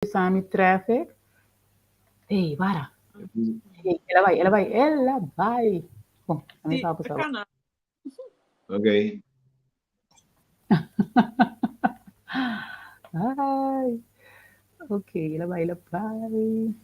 Bisa mi traffic. Hey, para. Hey, el a bai, el a bai, el a bai. Bon, a mi Sí, sa pasaba. kana. Ok. Ay. Ok, el a bai, el a bai.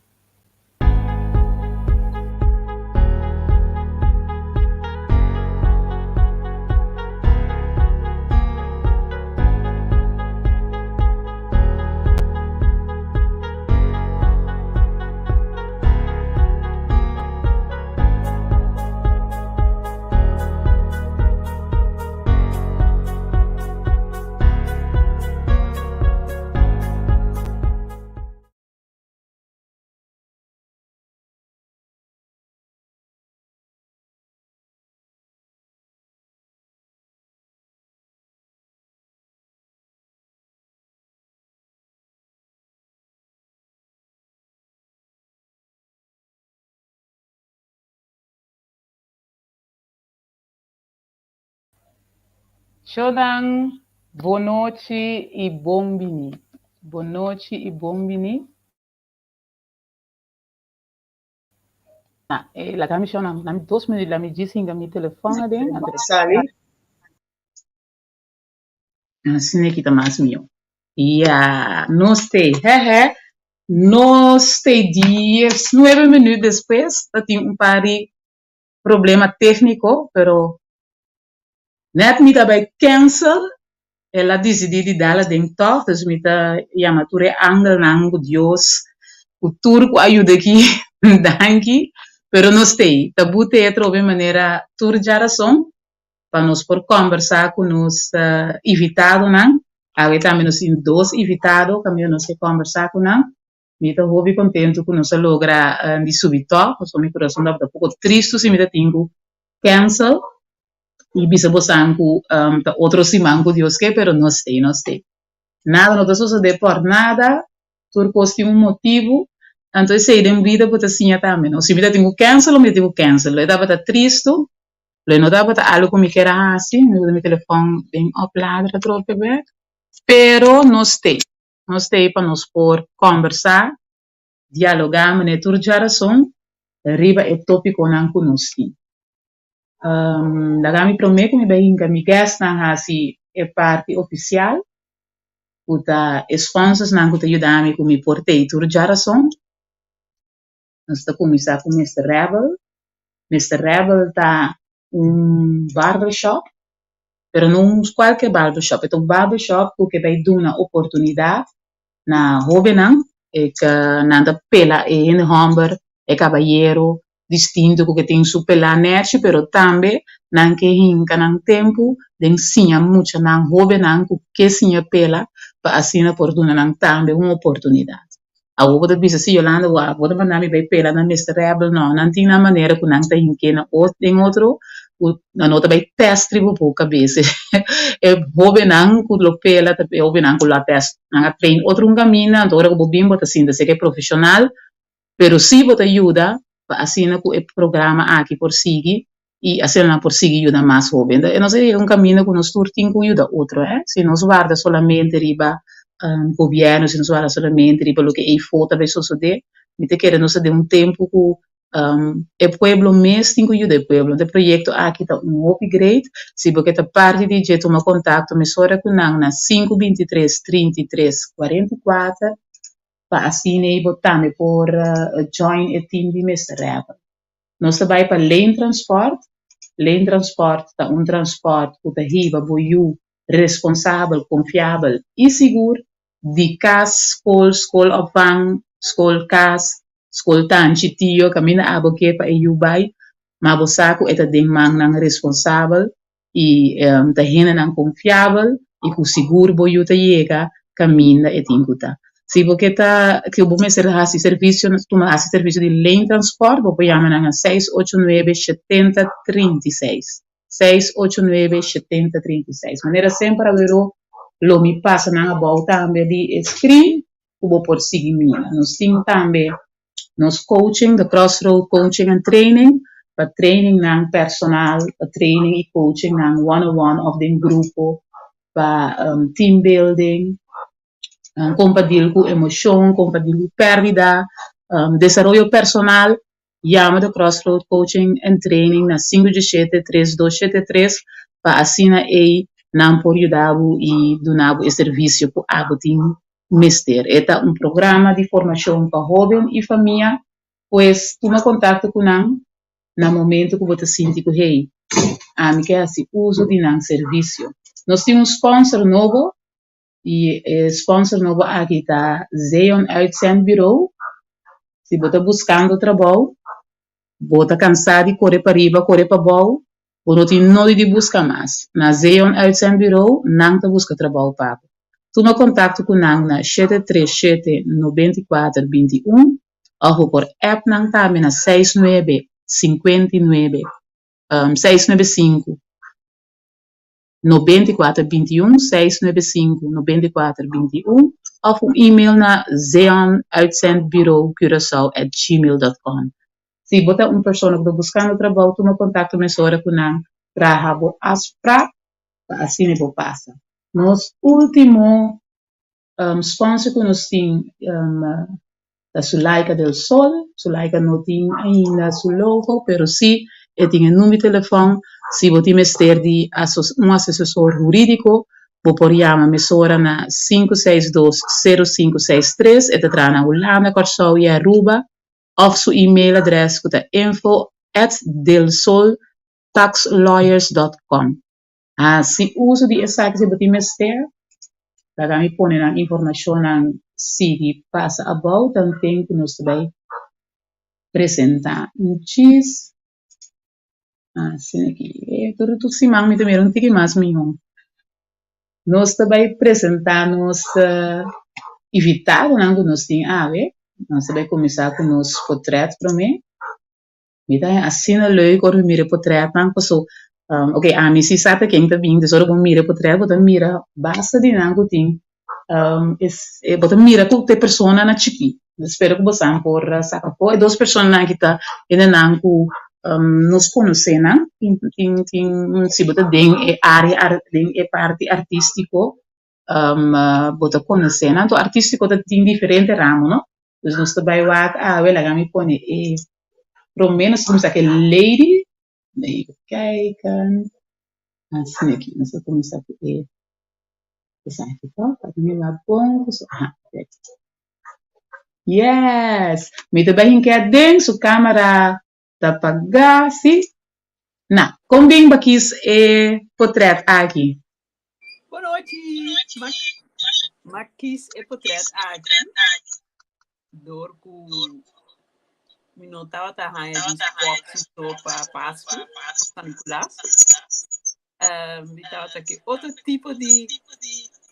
Shonan, bonochi i bon bini. Bonochi i bon bini. Na, eh, laga mi shonan, na mi dos minuut, la mi djis hinga mi telefon aden, anto Sali. Asina ki ta mas mihó. Ya, nos t'ei. Hehe, nos t'ei 19 minuut despues, ta tin un par di problema técnico, pero net mi ta bai cancel, el a dicidí di dal aden tòg, dus mi ta yama tur e angelnan ku Dios, ku tur ku a yuda aki, danki, pero nos t'ei, ta bute atrobe manera tur djarason pa nos por kòmbersá ku nos invitadonan. Awe tambe nos tin dos invitado kaminda nos ke kòmbersá ku nan. Mi ta hopi kontentu ku nos a logra di subi tòg, pasobra mi kurason tabata poko tristu si mi ta tin ku cancel i bisa bosan ku ta otro siman ku Dios ke, pero nos t'ei, nos t'ei. Nada no ta sosodé por nada, tur kos tin un motibu, anto esei den bida bo ta siña tambe, no? Si mi ta tin ku cancel, mi ta tin ku cancel. Lo e tabata tristu, lo e no tabata algu ku mi kier a hasi, mi usa mi telefòn den oplader atrobe bèk, pero nos t'ei. Nos t'ei pa nos por kòmbersá, dialogá manera tur djarason riba e tópikonan ku nos tin. Laga mi promé ku mi bai hinka mi guestnan hasi e parti ofisial ku ta e sponsorsnan ku ta yuda mi ku mi por t'ei tur djarason. Nos ta kuminsá ku Mister Rebel. Mister Rebel ta un barbershop, pero no un kualke barbershop, e ta un barbershop ku ke bai duna oportunidat na hóbennan, e ke nan ta pela e hende hòmber, e kabayero distinto ku ke tin su pelá nèchi, pero tambe nan ke hinka nan tempu den siña muchanan, hóbennan ku ke siña pela pa asina por duna nan tambe un oportunidat. Awor bo ta bisa, si Yolanda wak, bo ta manda mi bai pela nan Mister Rebel. No, nan tin nan manera ku nan ta hink'é na den otro, ku nan no ta bai tèst riba bo kabes. E hóbennan ku lo pela ta e hóbennan ku lo a tèst. Nan a train otro un kaminda, anto ora ku bo bin bo ta sinta seke profeshonal, pero si bo ta yuda pa asina ku e programa aki por sigui i asina nan por sigui yuda mas hoben. E nos a yega un kaminda ku nos tur tin ku yuda otro, eh. Si nos warda solamente riba gobièrnu, si nos warda solamente riba loke eyfo ta bay sosodé, mi ta kere nos ta den un tempu ku e pueblo mes tin ku yuda e pueblo. Enton e proyekto aki ta un hopi great. Si bo ke ta parti di dje tuma kontakto mesora ku nan na sinku 23 33 44 pa asina bo tambe por join e team di Mister Rebel. Nos ta bai pa Leen Transport. Leen Transport ta un transport ku ta hiba bo yu responsabel, konfiabel i sigur di kas, skol, skol opvang, skol kas, skol tanchi, tio, kaminda abo ke pa e yu bai, ma bo sa ku e ta den mannan responsabel i ta hendenan konfiabel i ku sigur bo yu ta yega kaminda e tin ku ta. Si bo ke ta ku bo mester hasi servisio tuma hasi servisio di Leen Transport bo por yama nan na seis ocho nuebe shetenta trinta i seis, seis ocho nuebe shetenta trinta i seis. Manera semper awero lo mi pasa nan abou tambe di e screen ku bo por sigui mira. Nos tin tambe nos coaching, The Crossroad Coaching and Training, pa trainingnan personal, pa training y coachingnan one on one of den grupo, pa team building. Kon pa deal ku emoshon, kon pa deal ku pèrdida, desaroyo personal, yama The Crossroad Coaching and Training na sinku djeshete tres dos shete tres pa asina ei nan por yuda bo i duna bo e servisio ku abo tin mester. E ta un programa di formashon pa hóben i famia, pues tuma kontakto ku nan na momento ku bo ta sinti ku hey, ami ke hasi uso di nan servisio. Nos tin un sponsor nobo i e sponsor nobo aki ta Zeon Uitzendbureau. Si bo ta buskando trabou, bo ta kansá di kore pariba, kore pabou, bo no tin nodi di buska mas. Na Zeon Uitzendbureau nan ta buska trabou pa bo. Tuma kontakto ku nan na 737 94 21 òf bo por app nan tambe na seis nuebe 59 695 94 21 695 94 21 òf un email na zeonuitzendbureaucuracao@gmail.com. Si bo ta un persona ku ta buskando trabou, tuma kontakto mesora ku nan, traha bo afsprak pa asina bo pasa. Nos último sponsor ku nos tin ta Sulaika del Sol. Sulaika no tin ainda su logo, pero si e tin e number di telefòn. Si bo tin mester di un asesor hurídiko, bo por yama mesora na 562 0563. E ta traha na Hulanda, Kòrsou i Aruba. Òf su email adrès ku ta info@delsoltaxlawyers.com. Hasi uso di esaki si bo tin mester. Laga mi pone nan informashonnan sigui pasa abou tanten ku nos ta bai presentá un chis. Asina aki. Tur tur siman mi ta mira un tiki mas mihó. Nos ta bai presentá nos invitadonan ku nos tin awe. Nos ta bai kuminsá ku nos potrèt promé. Mi ta haña asina leuk ora mi mira e potretnan paso ok ami si sa ta ken ta bin dus ora bo mira e potret bo ta mira basta di nan ku tin bo ta mira ku ta e persona na chikí mi spera ku bosan por saka afó e dos personanan aki ta hendenan ku nos konosé nan tin tin tin si bo ta den e área den e parti artístiko bo ta konosé nan anto artístiko ta tin diferente ramo no. Dus nos ta bai wak awe, laga mi pone e promé, nos ta kuminsá ku e lady, even kijken, asina aki, nos ta kuminsá ku e esaki tòg, laga mi wak bon ku su, aha, perfecto. Yes! Mi ta bai hinka aden, su kamera ta pagá, si. Na, kon bin bo a kis e potrèt aki? Bonochi! M'a kis e potrèt aki dor ku mi no tabata haña di pòpsi so pa Pasku, San Nikulas. Mi tabata ke otro tipo di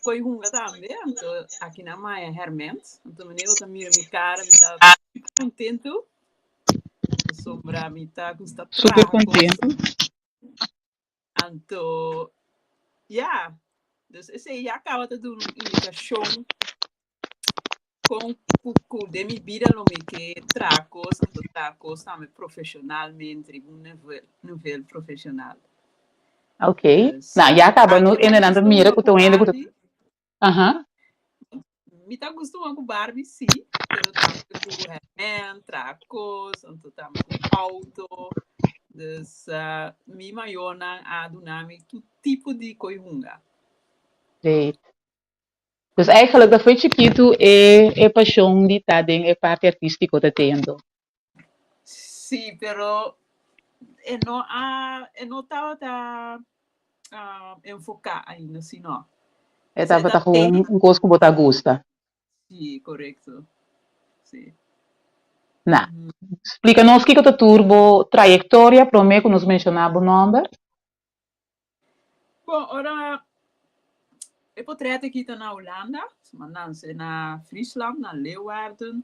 koi hunga tambe, anto aki nan m'a haña hèrmènt. Anto manera bo ta mira mi kara mi tabata super kontentu pasobra mi ta gusta Super traha kos. kontentu. Anto, ya, dus esei ya kaba ta duna un indikashon kon ku ku den mi bida lo mi ke traha kos, anto traha kos tambe profeshonalmente riba un nivel nivel profeshonal. Ok. Dus, Nou, ya kaba no anke mi hendenan ta gusta mira hunga ku ku ta un hende ku ta Barbie. Aha. Mi ta gusta hunga ku Barbie, sí, pero tambe ku herment, traha kos, anto tambe ku auto. Dus mi mayornan a duna mi tur tipo di koi hunga. Great. Dus eigenlijk ta fo'i chikitu e e pashon di ta den e parti artístiko ta tendo. Sí, pero e no a e no tabata enfoká ainda, si no. E tabata gewoon un kos ku bo ta gusta. Sí, korekto. Sí. Na, splika nos kiko ta tur bo trayektoria promé ku nos menshoná bo nòmber. Bon, ora e potret aki ta na Hulanda, mi a nanse na Friesland, na Leeuwarden.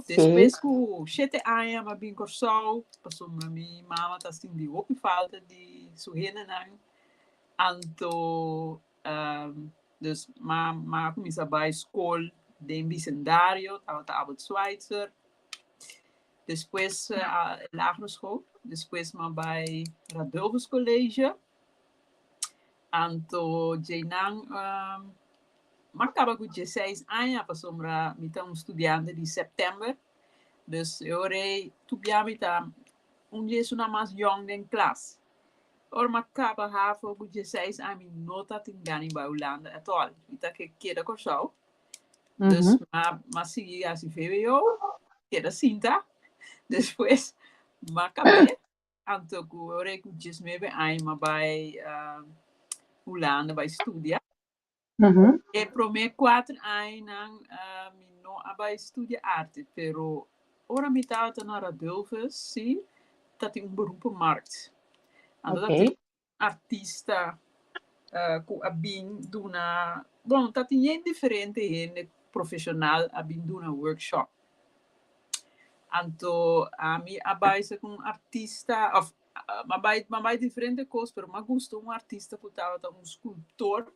Despues ku shete aña mi a bin Kòrsou, pasobra mi mama ta sinti hopi falta di su hendenan. Anto, dus mi a kuminsá bai skol den bisendario, tabata Albert Schweitzer. Despues lagere school, despues mi a bai Radulphus College. Anto djeinan M'a kaba ku 16 aña, pasobra mi ta un studiante di sèptèmber. Dus e ora ei tur bia mi ta un di esunnan mas yòn den klas. Ora m'a kaba havo ku 16 aña mi no tatin gana di bai Hulanda at all. Mi ta ke keda Kòrsou. Dus m'a sigui hasi VWO, keda sinta. Despues m'a kab'é. Anto ku ora ei ku 19 aña m'a bai Hulanda bai studia. E promé kuater añanan mi no a bai studia arte, pero ora mi tabata na Radulphus sí tatin un beroepenmarkt. Anto tatin un artista ku a bin duna, bon tatin yen diferente hende profeshonal a bin duna workshop. Anto ami a bai sa ku un artista òf m'a bai m'a bai diferente kos pero m'a gusta un artista ku tabata un skulptor.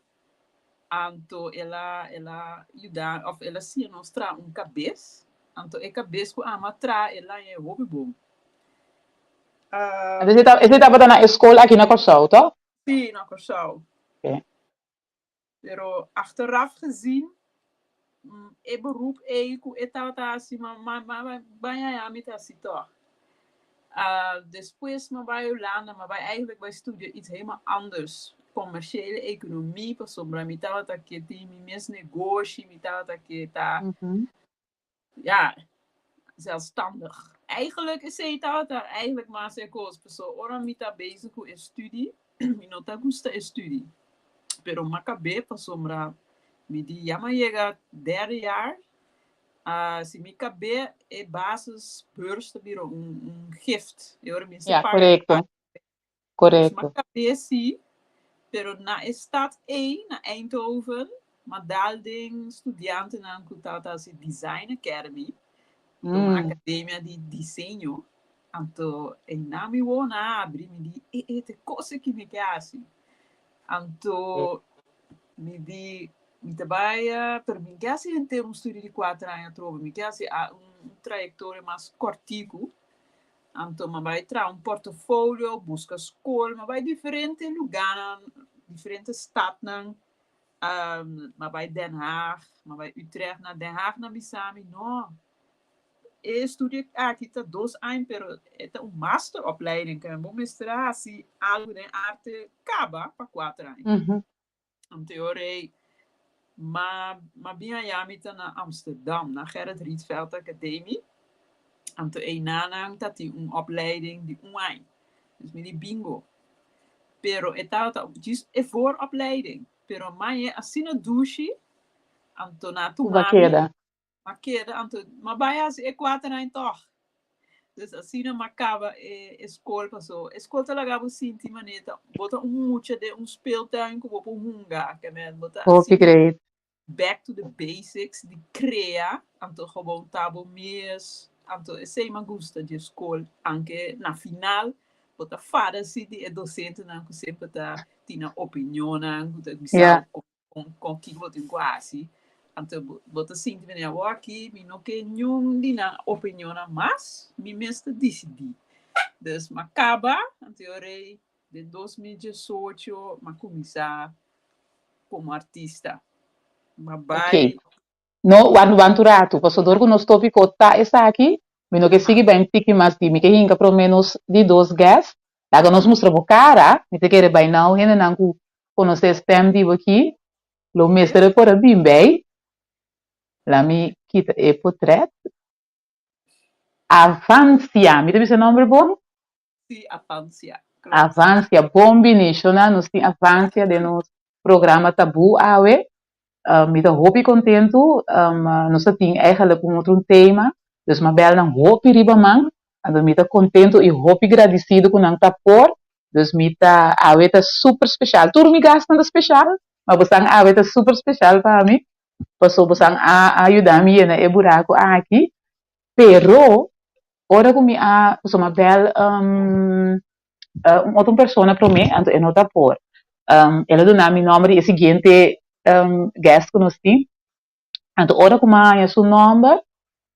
Anto el a el a yuda òf el a siña nos traha un kabes. Anto e kabes ku ami a traha el a haña e hopi bon. Anto esei tabata na e skol aki na Kòrsou, tò? Sí, na Kòrsou. Pero achteraf gezien, e beroep ei ku e tabata hasi, ma ma ma bai haña mi ta hasi tòg. Despues mi a bai Hulanda, mi a bai eigenlijk bai studia iets helemaal anders, commerciële economie, pasobra mi tabata ke tin mi mes negoshi, mi tabata ke ta, ja, zelfstandig. Eigenlijk esei tabata eigenlijk mas e kos, pasobra ora mi ta bezig ku e studie, mi no ta gusta e studie. Pero m'a kab'é pasobra mi di ya m'a yega derde jaar, si mi kab'é e basisbeurs ta bira un gift. E ora mi mester paga. Korekto. M'a kab'é si, pero na e stad ei, na Eindhoven, m'a dal den studiantenan ku tabata hasi Design Academy, un akademia di diseño. Anto einan mi wou na abri, mi di, e e ta e kos aki mi ke hasi. Anto mi di, mi ta bai, pero mi no ke hasi henter un studio di kuater aña atrobe, mi ke hasi un trayektoria mas kòrtiku. Anto mi a bai traha un portofolio, buska skol, mi a bai diferente lugánan, diferente stadnan. Mi a bai Den Haag, mi a bai Utrecht. Na Den Haag nan bisa mi, no, e estudio aki ta dos aña, pero e ta un masteropleiding, ke bo mester a hasi algu den arte kaba pa kuater aña. Anto e ora ei m'a bin haña mi ta na Amsterdam, na Gerrit Rietveld Academie. Anto einanan ta tin un opleiding di un aña. Dus mi di bingo. Pero e tabata djis e vooropleiding. Pero m'a hañ'é asina dushi, anto nan a Ku tuma a mi. keda. M'a keda, anto m'a bai hasi e kuater aña tòg. Dus asina m'a kaba e e skol paso e skol ta laga bo sinti manera ta bo ta un mucha den un speeltuin ku bo por hunga, ke men bo ta Hopi asina great. back to the basics di krea, anto gewoon ta bo mes, anto esei m'a gusta dje skol, anke na final bo ta fada si di e dosentenan ku semper ta tin nan opinionnan ku ta bisa bo Kon kon kiko bo tin ku hasi. Anto bo ta sinti manera awor aki mi no ke niun di nan opinionnan mas, mi mes ta disidí. Dus m'a kaba, anto e ora ei den 2018 m'a kuminsá komo artista. M'a bai. No, wak wak un ratu, pasobra dor ku nos tópiko ta esaki, mi no ke sigui bai un tiki mas di, mi ke hinka promé nos di dos guest, laga nos mustra bo kara, mi ta kere bai nau hendenan ku konosé stèm di bo aki, lo mester e por a bin bei, la mi kita e potrèt. Avancia, mi ta bisa e nòmber bon? Sí, Avancia. Avancia, bon bini, shona, nos tin Avancia den nos programa Tabú awe. Mi ta hopi kontentu, nos ta tin eigenlijk un otro tema, dus m'a bel nan hopi riba man, anto mi ta kontentu i hopi gradisido ku nan ta por, dus mi ta, awe ta super speshal, tur mi gastnan ta speshal, ma bosan awe ta super speshal pa mi, pasobra bosan a yuda mi yena e buraku aki, pero ora ku mi a, pasobra m'a bel un otro persona promé, anto e no ta por. El a duna mi nòmber di e siguiente guest ku nos tin. Anto ora ku mi a haña su nòmber,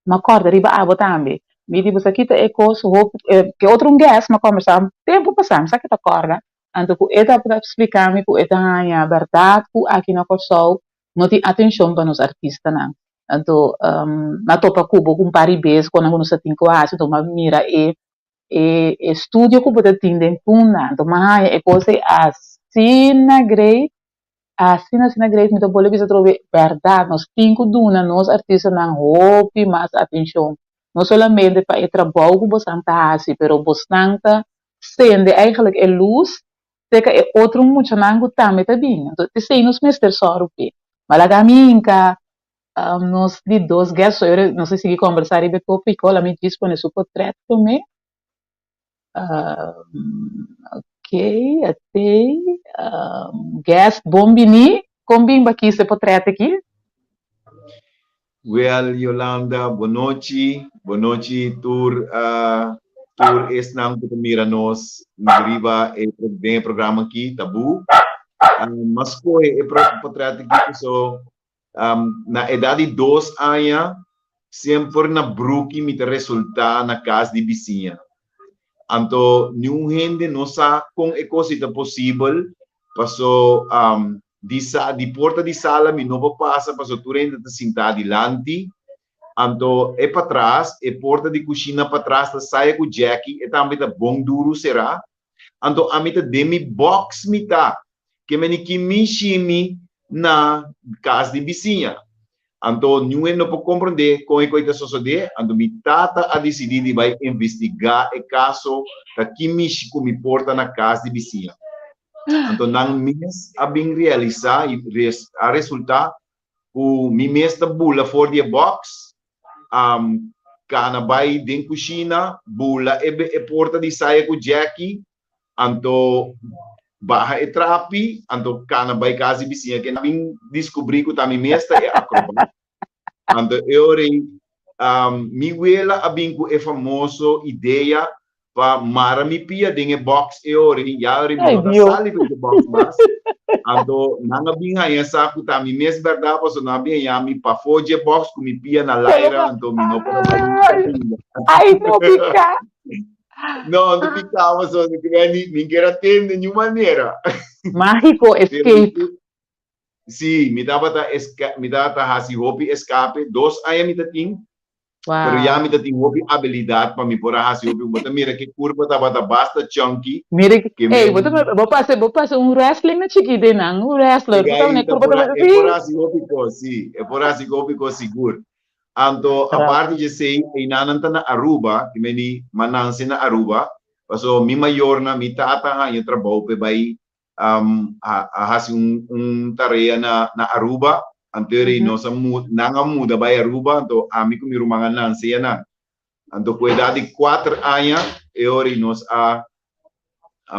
mi a kòrda riba abo tambe. Mi di, Bo sa kita e kos hopi, ke otro un guest mi a kòmbersá tempu pasá, mi sa ke ta kòrda. Anto ku e tabata splika mi ku e ta haña bèrdat ku aki na Kòrsou. No tin atenshon pa nos artistanan. Anto m'a topa ku bo ku un par di bes ku nos a tin ku hasi, anto m'a mira e e studio ku bo ta tin den Punda. Anto m'a haña e kos ei asina great, asina asina great, mi ta bolbe bisa atrobe, bèrdat nos tin ku duna nos artistanan hopi mas atenshon. No solamente pa e trabou ku bosan ta hasi, pero bosnan ta sende eigenlijk e lus Seka e otro muchanan ku tambe ta bin. Anto esei nos mester sòru p'e. Ma laga mi hinka nos di dos guest so ora nos a sigui kombersá riba e tópiko. La mi djis pone su potrèt promé. Okey, atei. Guest, bon biní. Kon bin bo kis e potrèt aki? Wel Yolanda, bonochi, bonochi tur tur esnan ku ta mira nos riba e den e programa aki, Tabú. M'a skohe e portret aki paso na edat di dos aña semper na bruki mi ta resultá na kas di bisiña. Anto niun hende no sa kon e kos ei ta posibel paso Di sa di porta di sala mi no por pasa pasobra tur hende ta sintá dilanti. Anto e patras, e porta di kushina patras ta saya ku Jackie, e tambe ta bon duru será. Anto ami ta den mi box mi ta, ke meni ki mishi mi na kas di bisiña. Anto niun hende no por komprondé kon e koi ta sosodé, anto mi tata a disidí di bai investigá e kaso ta ki mishi ku mi por ta na kas di bisiña. Anto nan mes a bin realisá i a resultá ku mi mes ta bula for di e bòks, kana bai den kushina, bula e porta di saya ku Jackie, anto baha e trapi, anto kana bai kas di bisiña ke nan bin diskubrí ku ta mi mes ta e akrobat. Anto e ora ei mi wela a bin ku e famoso idea pa mara mi pia den e box e ora ei, ya ora ei mi no ta sali for di e box mas. Anto nan a bin haña sa ku ta mi mes bèrdat pasobra nan a bin haña mi pafó dje box ku mi pia na laira anto mi no por a bai kaminda. Ai no piká! No, no piká pasobra mi kier a tende niun manera. Mágiko escape. Sí, mi tabata esca, mi tabata hasi hopi escape, dos aña mi ta tin, pero ya mi ta tin hopi abilidad pa mi por a hasi hopi, bo ta mira ke curpa tabata basta chunky. Mira, ey, bo ta, bo pasa, bo pasa un wrestling na chikito einan, un wrestler, bo ta mira e curpa tabata, sí. E por hasi hopi cos, sí, e por hasi hopi cos sigur. Anto, aparte di esey, einan nan ta na Aruba, ki meni, m'a nanse na Aruba, paso mi mayornan, mi tata haña trabou p'e bai a hasi un tarea na na Aruba, anto eri nos a muda, nan a muda bai Aruba, anto ami ku mi ruman a nanse ya nan. Anto ku edat di kuater aña e ora ei nos a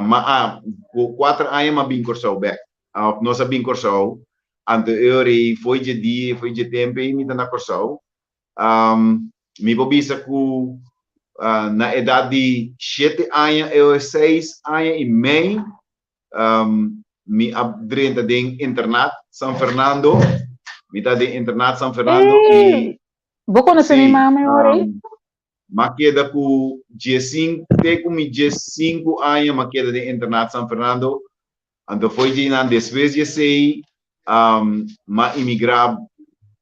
ma a ku kuater aña m'a bin Kòrsou bèk, òf nos a bin Kòrsou, anto e ora ei fo'i dje dia, fo'i dje tempu ei mi ta na Kòrsou. Mi por bisa ku na edat di shete aña e seis aña i mei mi a drenta den internat San Fernando. Mi ta den internat San Fernando i Bo konosé mi mama e ora ei? M'a keda ku diesinku te ku mi diesinku aña m'a keda den internat San Fernando. Anto fo'i djeinan despues di esei m'a imigrá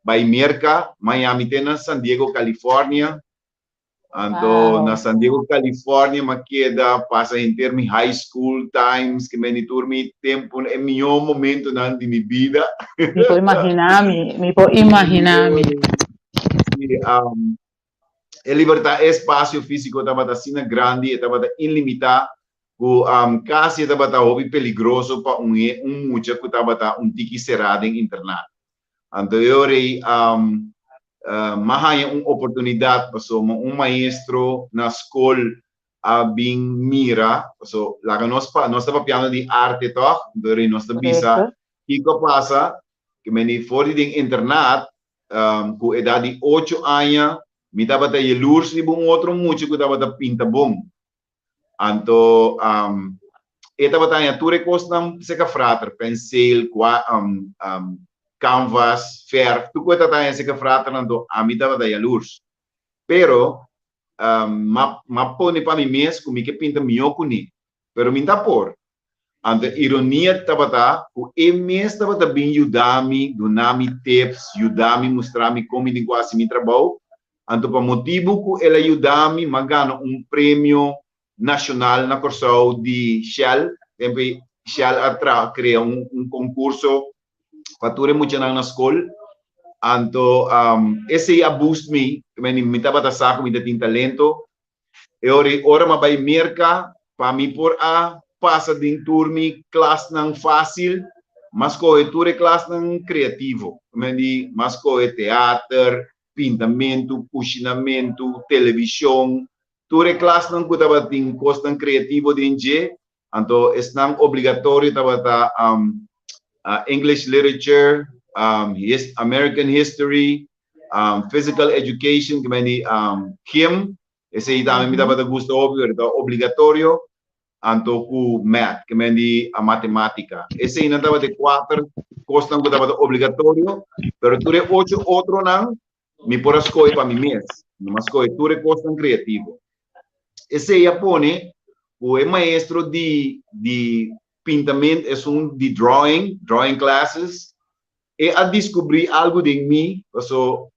bai Merka, Miami te na San Diego, California. Anto na San Diego, California m'a keda pasa henter mi high school times, ke meni tur mi tempu, e mihó momentunan di mi bida. Mi por imaginá mi, mi por imaginá mi. Sí, e libertad, e espacio físico tabata asina grandi, e tabata ilimitá, ku kasi e tabata hopi peligroso pa un un mucha ku tabata un tiki será den internat. Anto e ora ei m'a haña un oportunidat pasobra un maestro na skol a bin mira, pasobra laga nos pa nos ta papiando di arte tòg, anto e ora ei nos ta bisa kiko a pasa, ke meni for di den internat ku edat di ocho aña mi tabata yelurs riba un otro mucha ku tabata pinta bon. Anto e tabata haña tur e kosnan seka frater, penseel, canvas, verf, tur ku e tabata haña seka frater, anto ami tabata yalurs. Pero m'a pone pa mi mes ku mi ke pinta mihó kuné, pero mi n'ta por. Anto ironia tabata ku e mes tabata bin yuda mi, duna mi tips, yuda mi, mustra mi kon mi tin ku hasi mi trabou. Anto pa motibu ku el a yuda mi, m'a gana un premio nashonal na Kòrsou di Shell. Tempu ei Shell a traha krea un un konkurso pa tur e muchanan na skol. Anto esei a boost mi, mi tabata sa ku mi ta tin talento. E ora ei ora m'a bai Merka pa mi por a pasa den tur mi klasnan fásil, m'a skohe tur e klasnan kreativo. Mi di m'a skohe teater, pintamentu, kushinamentu, televishon, tur e klasnan ku tabatin kosnan kreativo den dje. Anto esnan obligatorio tabata English Literature, American History, Physical Education, ki men di gym, esei tambe mi tabata gusta hopi pero ta obligatorio, anto ku Math, ki men di matematica. Eseinan tabata e kuater kosnan ku tabata obligatorio, pero tur e ocho otronan mi por a skohe pa mi mes, mi a skohe tur e kosnan kreativo. Esei a pone ku e maestro di di pintament, esun di drawing, drawing classes, e a diskubrí algu den mi, paso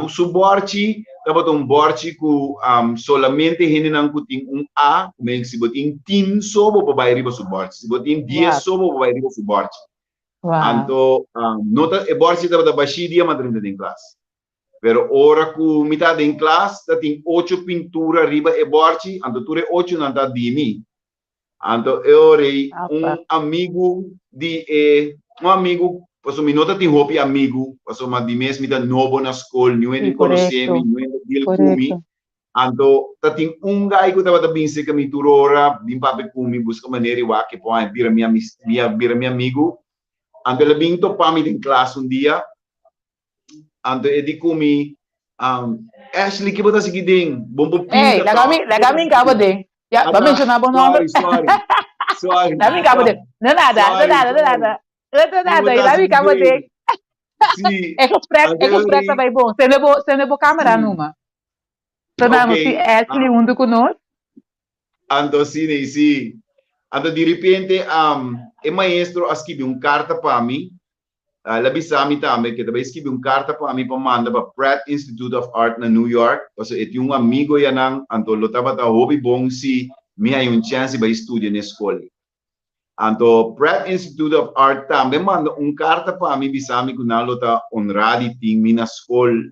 su bòrchi tabata un bòrchi ku solamente hendenan ku tin un A, ku men si bo tin tin so bo por bai riba su bòrchi, si bo tin dies so bo por bai riba su bòrchi. Anto no ta e bòrchi tabata bashí dia mi a drenta den klas. Pero ora ku mi ta den klas ta tin ocho pintura riba e bòrchi, anto tur e ochonan ta di mi. Anto e ora ei un amigu di e un amigu pasobra mi no ta tin hopi amigu pasobra di mes mi ta nobo na skol niun hende konosé mi niun hende deal ku mi anto ta tin un guy ku tabata bin serka mi tur ora bin papia ku mi buska manera i wak ke por haña bira mi bira mi amigu anto el a bin topa mi den klas un dia Anto e di ku mi, Ashley, ki bo ta sigui den? Bon bo pinta Hey, laga mi, laga mi kabo den. Ya, ba menshoná bo nòmber. Sorry, sorry. Sorry. Laga mi kabo den. No nada, no nada, no nada. No nada, laga mi kabo den. Sí. E gesprek, e gesprek ta bai bon. Sende bo, sende bo kamera numa. So nan nos tin Ashley huntu ku nos. Anto sí, nee, sí. Anto di repente e maestro a skibi un karta pa mi. El a bisa mi tambe ke ta bai skibi un karta pa mi pa manda pa Pratt Institute of Art na New York, pasobra e tin un amigo yanan, anto lo tabata hopi bon si mi haña un chèns di bai studia n'e skol ei. Anto Pratt Institute of Art tambe manda un karta pa mi bisa mi ku nan lo ta onrá di tin mi na skol,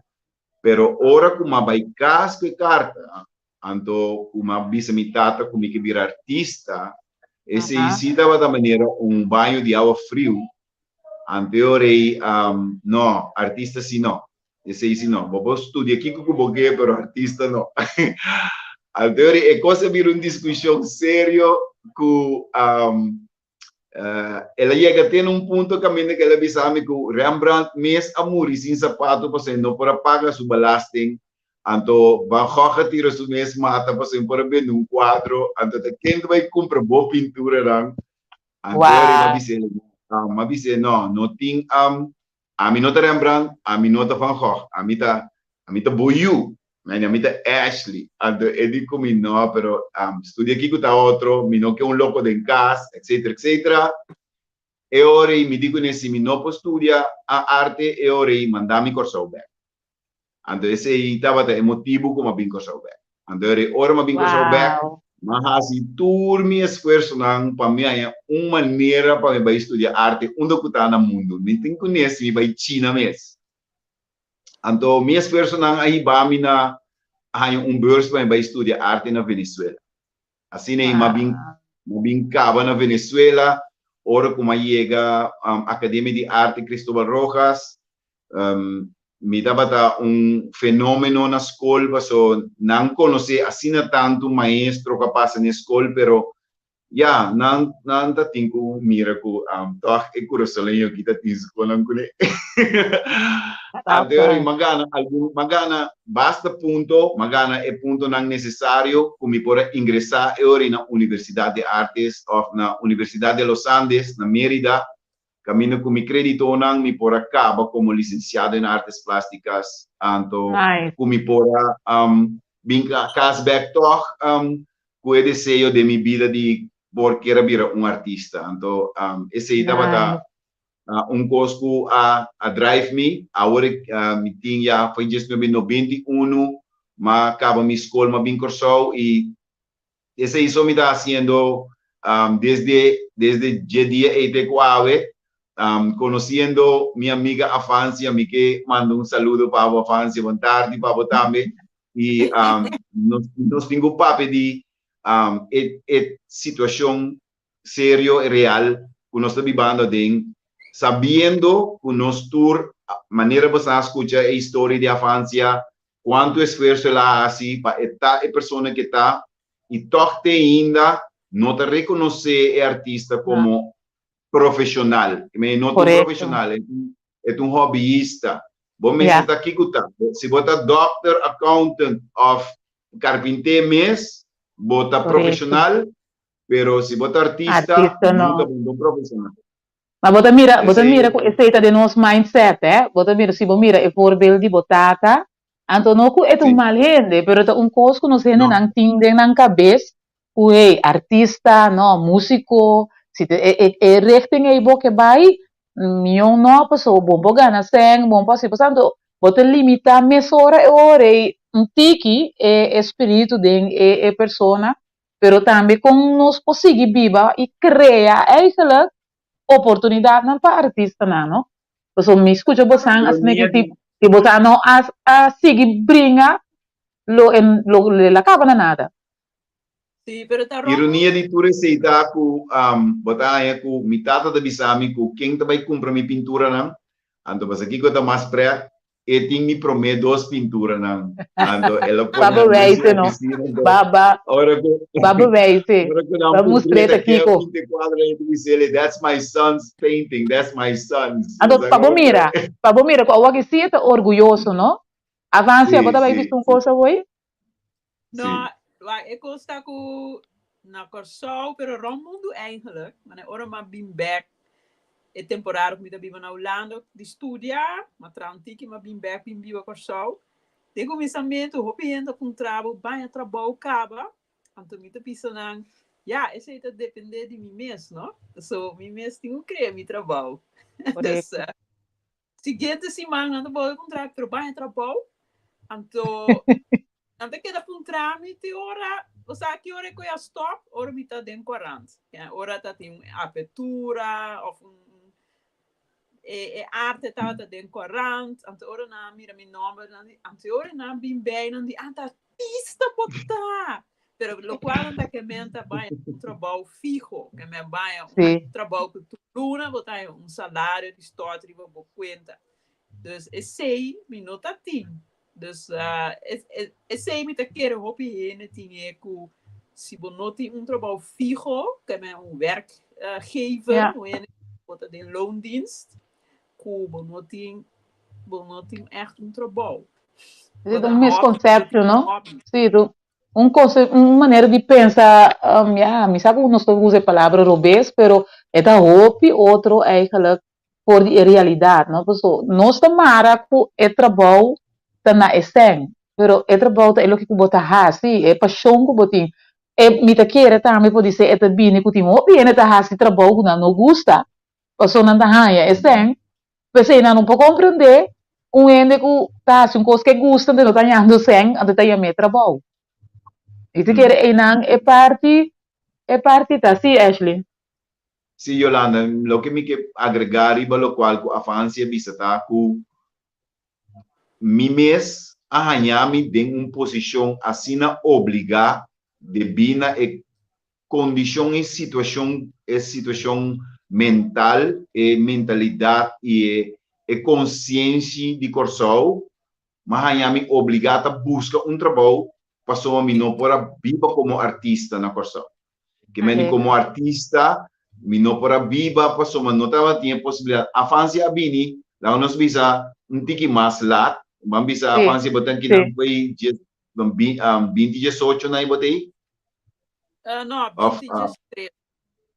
pero ora ku m'a bai kas ku e karta, Anto ku m'a bisa mi tata ku mi ke bira artista, esei sí tabata manera un baño di awa friu. Anto e ora ei, no, artista sí no. Esei sí no. Bo por studia kiko ku bo ke, pero artista no. Anto e ora ei e kos a bira un diskushon serio ku El a yega te na un punto kaminda ku el a bisa mi ku Rembrandt mes a muri sin sapato pasobra e no por a paga su belasting. Anto Van Gogh a tira su mes mata pasobra e por a bende un kuadro. Anto ta ken ta bai kumpra bo pinturanan? Anto mi a bis'é, mi a bis'é, no, no tin Ami no ta Rembrandt, ami no ta Van Gogh, ami ta, ami ta bo yu. Meni, ami ta Ashley. Anto e di ku mi, no, pero studia kiko ta otro, mi no ke un loko den kas, etcetera, etcetera. E ora ei mi di kuné, si mi no por studia a arte, e ora ei manda mi Kòrsou bèk. Anto esei tabata e motibu ku m'a bin Kòrsou bèk. Anto e ora m'a bin Kòrsou bèk, m'a hasi tur mi esfuersonan pa mi haña un manera pa mi bai studia arte unda ku ta na mundu. Mi tin kuné si mi bai China mes. Anto mi esfuersonan a hiba mi na haña un beurs pa mi bai studia arte na Venezuela. Asina ei m'a bin m'a bin kaba na Venezuela ora ku m'a yega Akademia di Arte Cristobal Rojas. Mi tabata un fenomeno na skol paso nan konosé asina tantu maestro ku a pasa na e skol pero ya nan nan ta tin ku mira ku tòg e kurasoleño aki ta tin su konan kuné. Anto ora mi a gana algun mi a gana basta punto mi a gana e puntonan nesesario ku mi por a ingresá e ora na Universidat de Artes òf na Universidat de los Andes na Mérida Caminda cu mi creditonan mi por a caba como licenciado en Artes Plásticas, anto cu mi por a bin cas bek toch cu e deseo den mi bida di. por kier a bira un artista. Anto esei tabata un kos ku a a drive mi. Awor mi tin ya for diesnuebe 91 m'a kaba mi skol, m'a bin Kòrsou i esei so mi ta hasiendo desde desde dje dia ei te ku awe. Konosiendo mi amiga Afancia, mi ke manda un saludo pa bo Afancia, bon tardi pa bo tambe. I nos nos tin ku papia di e e situashon serio e real ku nos ta bibando aden, sabiendo ku nos tur, manera boso a skucha e historia di Afancia, kuantu esfuerso el a hasi pa e ta e persona ku e ta, i tòg te ainda no ta rekonosé e artista komo profeshonal. E no ta un profeshonal, e ta un hobbyista. Bo mester ta kiko ta. Si bo ta dòkter, accountant òf karpinté mes, bo ta profeshonal, Pero si bo ta artista, Artista no. nunca bo no profesional. Ma bo ta mira, bo ta Esei mira ku esei ta den nos mindset, eh. Bo ta mira, si bo mira e voorbeeld di bo tata, anto no ku e ta un Sí. mal hende, pero ta un kos ku nos No. hendenan tin den nan kabes ku hey, artista, no, músiko, si ta e e e richting ei bo ke bai, mion no, pasobra bo por gana sèn, bo por hasi, pasobra bo ta limitá mesora e ora ei un tiki e e spiritu den e e persona. Pero tambe kon nos por sigui biba i krea eigenlijk oportunidatnan pa artistanan, no? Pasobra mi skucha bosan asina ki si si bosan no a a sigui bringa lo e lo el a kaba na nada. Sí, pero ta rònt Ironia di tur esei ta ku bo ta haña ku mi tata ta bisa mi ku ken ta bai kumpra mi pinturanan, anto pasobra kiko ta mas prèt E tin mi promé dos pinturanan. Anto el a pone Ba nan den su bewijzen, no? oficina. Anto Ba, ba, ora ku ba bewijzen. ora ku nan Ba puntr'é mustr'é ta ta ke a kiko. pinta e kuadro e ta bis'é, That's my son's painting, that's my son's. Anto Bo sa pa bo komo mira, pa bo mira ku awor ki sí e ta orguyoso, no? Avancia, bo Sí, ta bai sí, bisa un sí, kos awor? No, sí. wak, e kos ta ku na Kòrsou, pero rònt mundu eigenlijk, manera ora m'a bin bèk e temporada ku mi ta biba na Hulanda di studia, m'a traha un tiki, m'a bin bèk bin biba Kòrsou. Den kuminsamentu hopi hende a puntra bo, baña trabou kaba? Anto mi ta bisa nan, ya, esei ta dependé di mi mes, no? So mi mes tin ku krea mi trabou. Dus, Korekto. Siguiente siman nan ta bolbe puntra mi, pero baña trabou? Anto nan ta keda puntra mi te ora, bo sa ki ora ku e a stop? Ora mi ta den korant. Ora ta tin un apertura of un e e arte tabata den korant, anto ora nan a mira mi nomber nan di, anto e ora nan bin bei nan di, ah ta artista bo ta! Pero lokual nan ta ke men ta baña un trabou fiho, ke men baña un trabou ku tur luna bo ta haña un salario di stòrt riba bo kuenta. Dus esei mi no ta tin. Dus esei mi ta kere hopi hende tin e ku si bo no tin un trabou fiho, ke men un werkgever, un hende ku bo ta den loondienst, ku bo no tin bo no tin ègt un trabou. Esei ta un misconception, no? Sí, un cosa, un manera di pensa, ya, mi sa ku nos ta usa e palabra robes, pero e ta hopi otro eigenlijk for di e realidat, no? Paso nos ta mara ku e trabou ta na e sèn, pero e trabou ta e loke ku bo ta hasi, e pashon ku bo tin. E mi ta kere tambe podisé e ta bini ku tin hopi hende ta hasi trabou ku nan no gusta, paso nan ta haña e sèn, P'esei nan no por komprendé un hende ku ta hasi un kos ku e gusta anto e no ta hañando sèn, anto e ta yam'é trabou. I si kere einan e parti e parti ta si, Ashley. Sí, Yolanda, loke mi ke agregá riba lokual ku Afansi a bisa ta ku mi mes a haña mi den un posishon asina obligá debí na e kondishon i situashon, e situashon mental, e mentalidat i e e konsienshi di Kòrsou, m'a haña mi obligá ta buska un trabou pasobra mi no por a biba komo artista na Kòrsou. Ke mende komo artista mi no por a biba pasobra no tabatin e posibilidat. Afansia a bini, laga nos bisa un tiki mas lat, ban bisa afansia bo ta kinan foi djes 20 18 na e bo ta ei? No, Of, 20 ah, 13.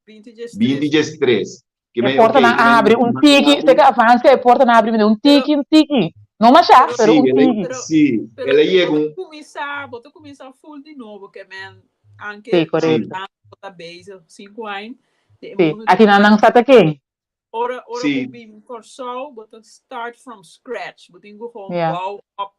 20 13. 20 13. Ke E men, portanan ok, ke men abri un tiki, mas seke avanse e portanan abri un tiki, un tiki. No masha, pero Sí, un el a, tiki. Pero, sí, pero el a yega bo ta un, kuminsá, bo ta kuminsá full di nobo, ke men. Anke Sí, korekto. na Hulanda ta bezig 5 aña. Den e Sí, mundu di aki nan nan sa ta ken. Ora ora Sí. bo bin Kòrsou bo ta start from scratch. Bo tin ku gewoon Ja. bouw op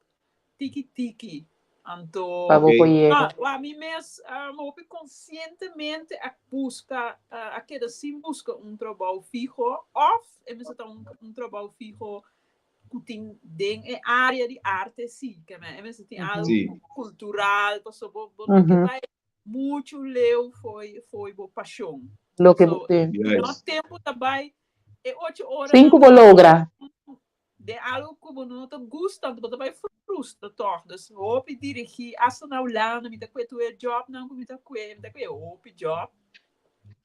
tiki tiki. Anto Pa bo Oké. por yega. Ah, wa mi mes um, hopi konsientemente a buska uh, a keda sin buska un trabou fiho òf e mester ta un, un trabou fiho ku tin den e área di arte sí, ke men e mester tin algo Sí. kultural paso bo bo no ke Mhm. bai muchu leu fo'i fo'i bo pashon. Loke bo So, tin. si no Juist. tempu ta bai e ocho Sin oranan ku bo logra. den algo ku bo no ta gusta, anto bo ta bai frustra tòg. Dus hopi dirigí, asta na Hulanda mi ta kue tur e jòbnan ku mi ta kue, mi ta kue hopi jòb,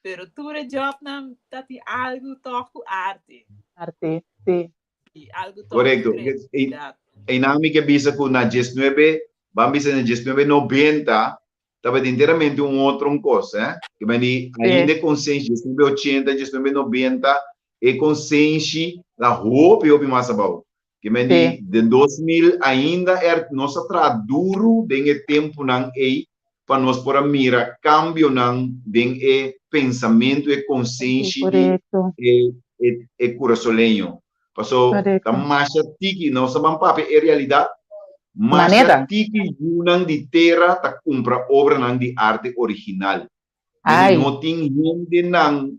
pero tur e jòbnan ta tin algu tòg ku arte. Arte, sí. I algu tòg ku Korekto. kreatividat. Einan mi ke bisa ku na diesnuebe, ban bisa na diesnuebe nobenta, tabata enteramente un otro un kos, eh. Ke men di ainda e konsenshi, diesnuebe ochenta, diesnuebe nobenta, e konsenshi ta hopi hopi mas abou. Ke men di den 2000 ainda er nos a traha duru den e tempunan ei pa nos por a mira kambionan den e pensamentu, e konsenshi di e e kurasoleño. Paso ta masha tiki, nos ta ban papia e realidat, masha tiki yunan di tera ta kumpra obranan di arte original. Mester no tin hendenan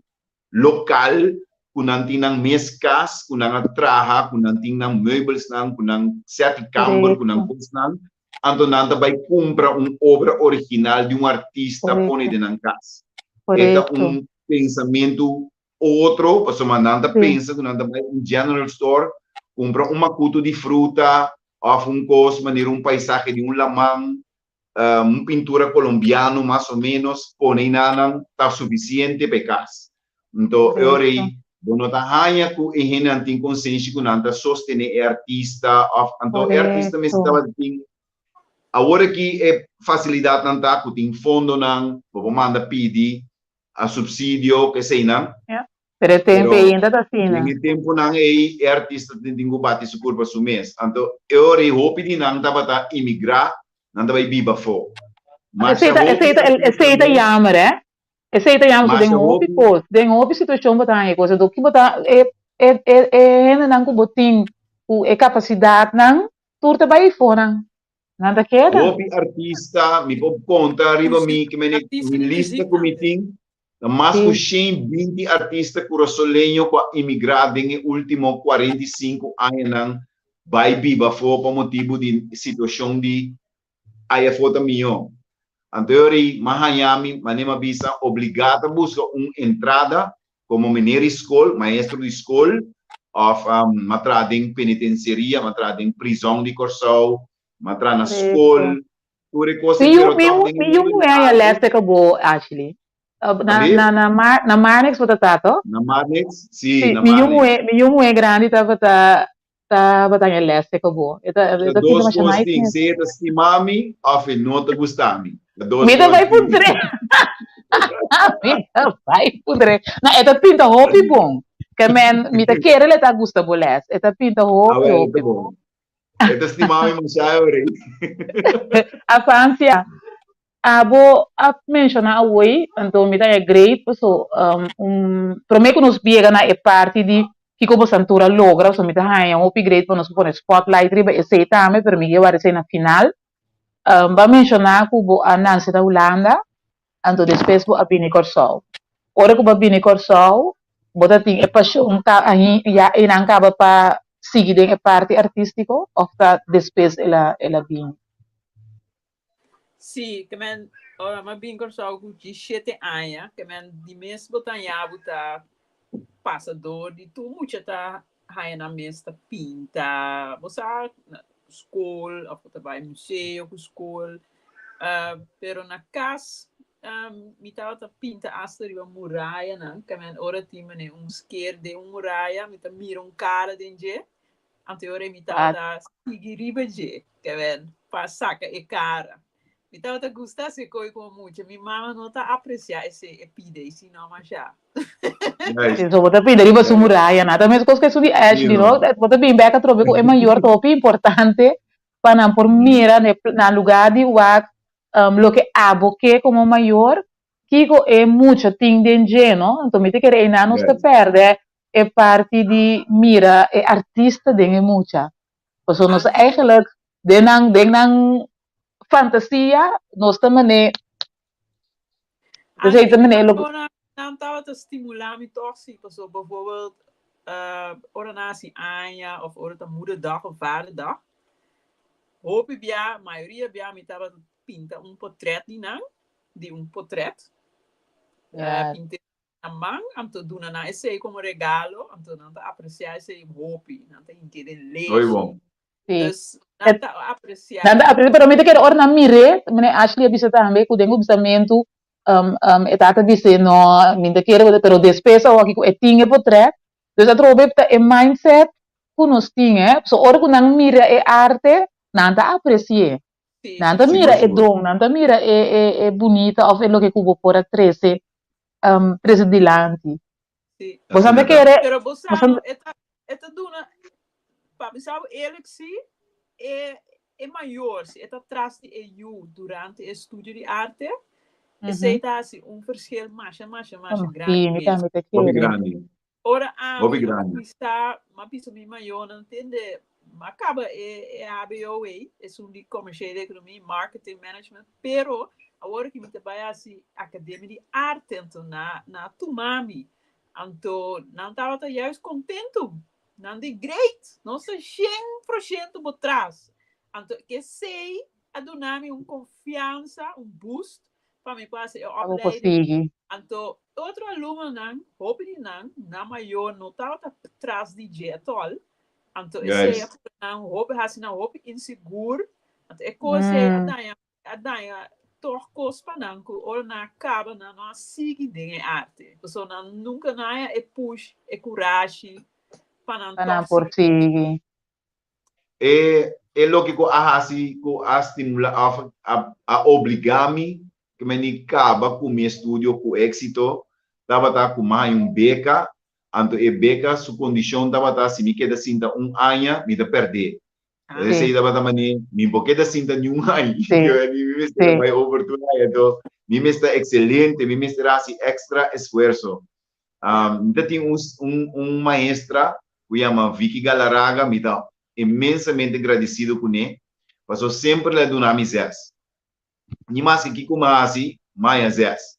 lokal ku nan tin nan mes kas, ku nan a traha, ku nan tin nan meubelsnan, ku nan sèt di kamber, ku nan kosnan, anto nan ta bai kumpra un obra original di un artista pone den nan kas. E ta un pensamentu otro, pasobra nan ta pensa ku nan ta bai un general store, kumpra un makutu di fruta òf un kos manera un paisahe di un laman, un pintura kolombiano mas o ménos, pone einanan ta sufisiente pa e kas. Nto e ora ei bo no ta haña ku e hendenan tin konsenshi ku nan ta sostené e artista òf anto e artista mester tabata tin awor aki e fasilidatnan ta ku tin fondonan, bo por manda pidi a subsidio eseinan. Ja. Pero e tempo Pero ei ainda ta asina. den e temponan ei e artista tin tin ku bati su kurpa su mes. Anto e ora ei hopi di nan tabata imigrá, nan ta bai biba afó. Masha Esei ta, hopi esei ta, artista esei ta mes, jammer, hè? Esei ta jammer, so den masha hopi hopi, kos, den hopi situashon bo ta haña e kos. Anto ki bo ta, e, e, e, e hendenan ku bo tin ku e kapasidatnan, tur ta bai afó nan. Nan ta keda. Hopi artista, mi por konta riba mi, ke mene, Artista mi di lista muziek ku mi tambe. tin, ta mas ku Sí. 120 artista kurasoleño ku a imigrá den e último 45 añanan bai biba afó pa motibu di situashon di aya afó ta mihó. Anto e ora ei m'a haña mi, manera m'a bisa, obligá ta buska un entrada komo meneer di skol, maestro di skol, òf m'a traha den penitensiaria, m'a traha den prizòn di Kòrsou, m'a traha na skol, tur e kos ei, pero Mi tòg den e mi yu mundu di muhé haña arte. lès te kabo, Ashley. Na Abi? na na Mar na Marnix bo ta ta, to? Na Marnix? Sí, Sí, na mi yu Marnix. muhé mi yu muhé grandi tabata Tabata haña les te ku bo. E ta Ta e ta pinta dos masha kos nice tin, mes. si e ta stima mi òf e no ta gusta mi. Ta dos Mi ta kos bai tin. puntr'é. Mi ta bai puntr'é. No, e ta pinta hopi bon. Ke men, mi ta kere lo e ta gusta bo les. E ta pinta hopi, Awel, ta hopi bon. bon. E ta stima mi masha e ora ei. Afancia, Abo a menciona awoi, anto mi ta haña great paso un prome ku nos biega na e parti di kiko bosan tur a logra paso mi ta haña hopi great pa nos pone spotlight riba esei tambe pero mi ke wak esei na final. Bo a menciona ku bo a nanse na Hulanda anto despues bo a bini Kòrsou. Ora ku bo a bini Kòrsou bo ta tin e pashon ka ya einan kaba pa sigui den e parti artístiko òf ta despues el a el a bini? Sí, ke men ora m'a bin Kòrsou ku dishete aña, ke men di mes bo ta haña bo ta pasa dor di tur mucha ta haña nan mes ta pinta, bo sa na skol òf bo ta bai museo ku skol, pero na kas mi tabata pinta asta riba murayanan, ke men ora tin manera un sker den un muraya mi ta mira un kara den dje. Anto e ora mi tabata sigui riba dje, ke wen, pa saka e kara. Mi tabata gusta hasi koi komo mucha. Mi mama no ta apresiá esei, e pida ei si no mashá. Sí, so bo ta pida riba su muraya nan. Ta meskos ku esun di Ashley, no? Bo ta bin bek atrobe ku e mayor ta hopi importante pa nan por mira na lugá di wak. loke abo ke komo mayor, kiko e mucha tin den dje, no? Anto mi ta kere einan nos ta pèrdè e parti di mira e artista den e mucha. Pasobra nos eigenlijk den nan den nan fantasia nos ta manera Esei ta manera lo Nan tabata stimulá mi tòg si, pasobra bijvoorbeeld ora nan hasi aña òf ora ta moederdag òf vaderdag, hopi bia, mayoria bia mi tabata pinta un potrèt di nan, di un potrèt, pinta na man, anto duna nan esei komo regalo, anto nan ta apresiá esei hopi, nan ta hinke den leshi. Dus nan ta apresiá. Nan ta apresiá, pero mi ta kere ora nan mir'é, meneer Ashley a bisa tambe ku den kuminsamentu e tata bis'é no, mi ta kere, pero despues awor ku e tin e potrèt, dus atrobe ta e mindset ku nos tin, eh, so ora ku nan mira e arte, nan ta apresi'é. Nan ta mira e don, nan ta mira e e e bunita òf e loke ku bo por a trese trese dilanti. Bo sa ta kere. Pero bo sa no, e ta e ta duna, pa bisa bo eerlijk si, e e mayor si e ta tras di e yu durante e studio di arte, esei ta hasi un verschil masha masha masha grandi mes. Hopi grandi. Ora ami a kuminsá, m'a bisa mi mayornan, tende, m'a kaba e e hbo ei, esun di Commerciële Economie, Marketing Management, pero awor ki mi ta bai hasi Akademia di Arte, anto nan nan a tuma mi. Anto nan tabata juist kontentu. Nan di, Great! Nos ta shen por shento bo tras. Anto esei a duna mi un konfiansa, un boost, pa mi por hasi e Pa bo por opleiding. sigui. Anto otro alumnonan, hopi di nan, nan mayor no tabata tras di dje atòl. Anto esei a pone nan hopi, hasi nan hopi insigur. Anto e kos ei a daña, a daña tòg kos pa nan ku ora nan a kaba nan no a sigui den e arte. Pasobra nan nunka no a haña e push, e kurashi pa nan Pa nan tòg por sigui. sigui. E e loke ku a hasi ku a stimula òf a a obligá mi ku mi ni kaba ku mi estudio ku éksito tabata ku mi a haña un beka, anto e beka su kondishon tabata si mi keda sinta un aña mi ta pèrdé. Esei tabata manera mi por keda sinta niun aña, mi mester a bai over tur aña, anto mi mester ta ekselente, mi mester a hasi èkstra esfuerso. Mi ta tin un un maestra ku yama Vicky Galarraga, mi ta inmensamente gradisido kuné, pasobra semper el a duna mi zès. Ni maske kiko mi a hasi, mi a haña zès.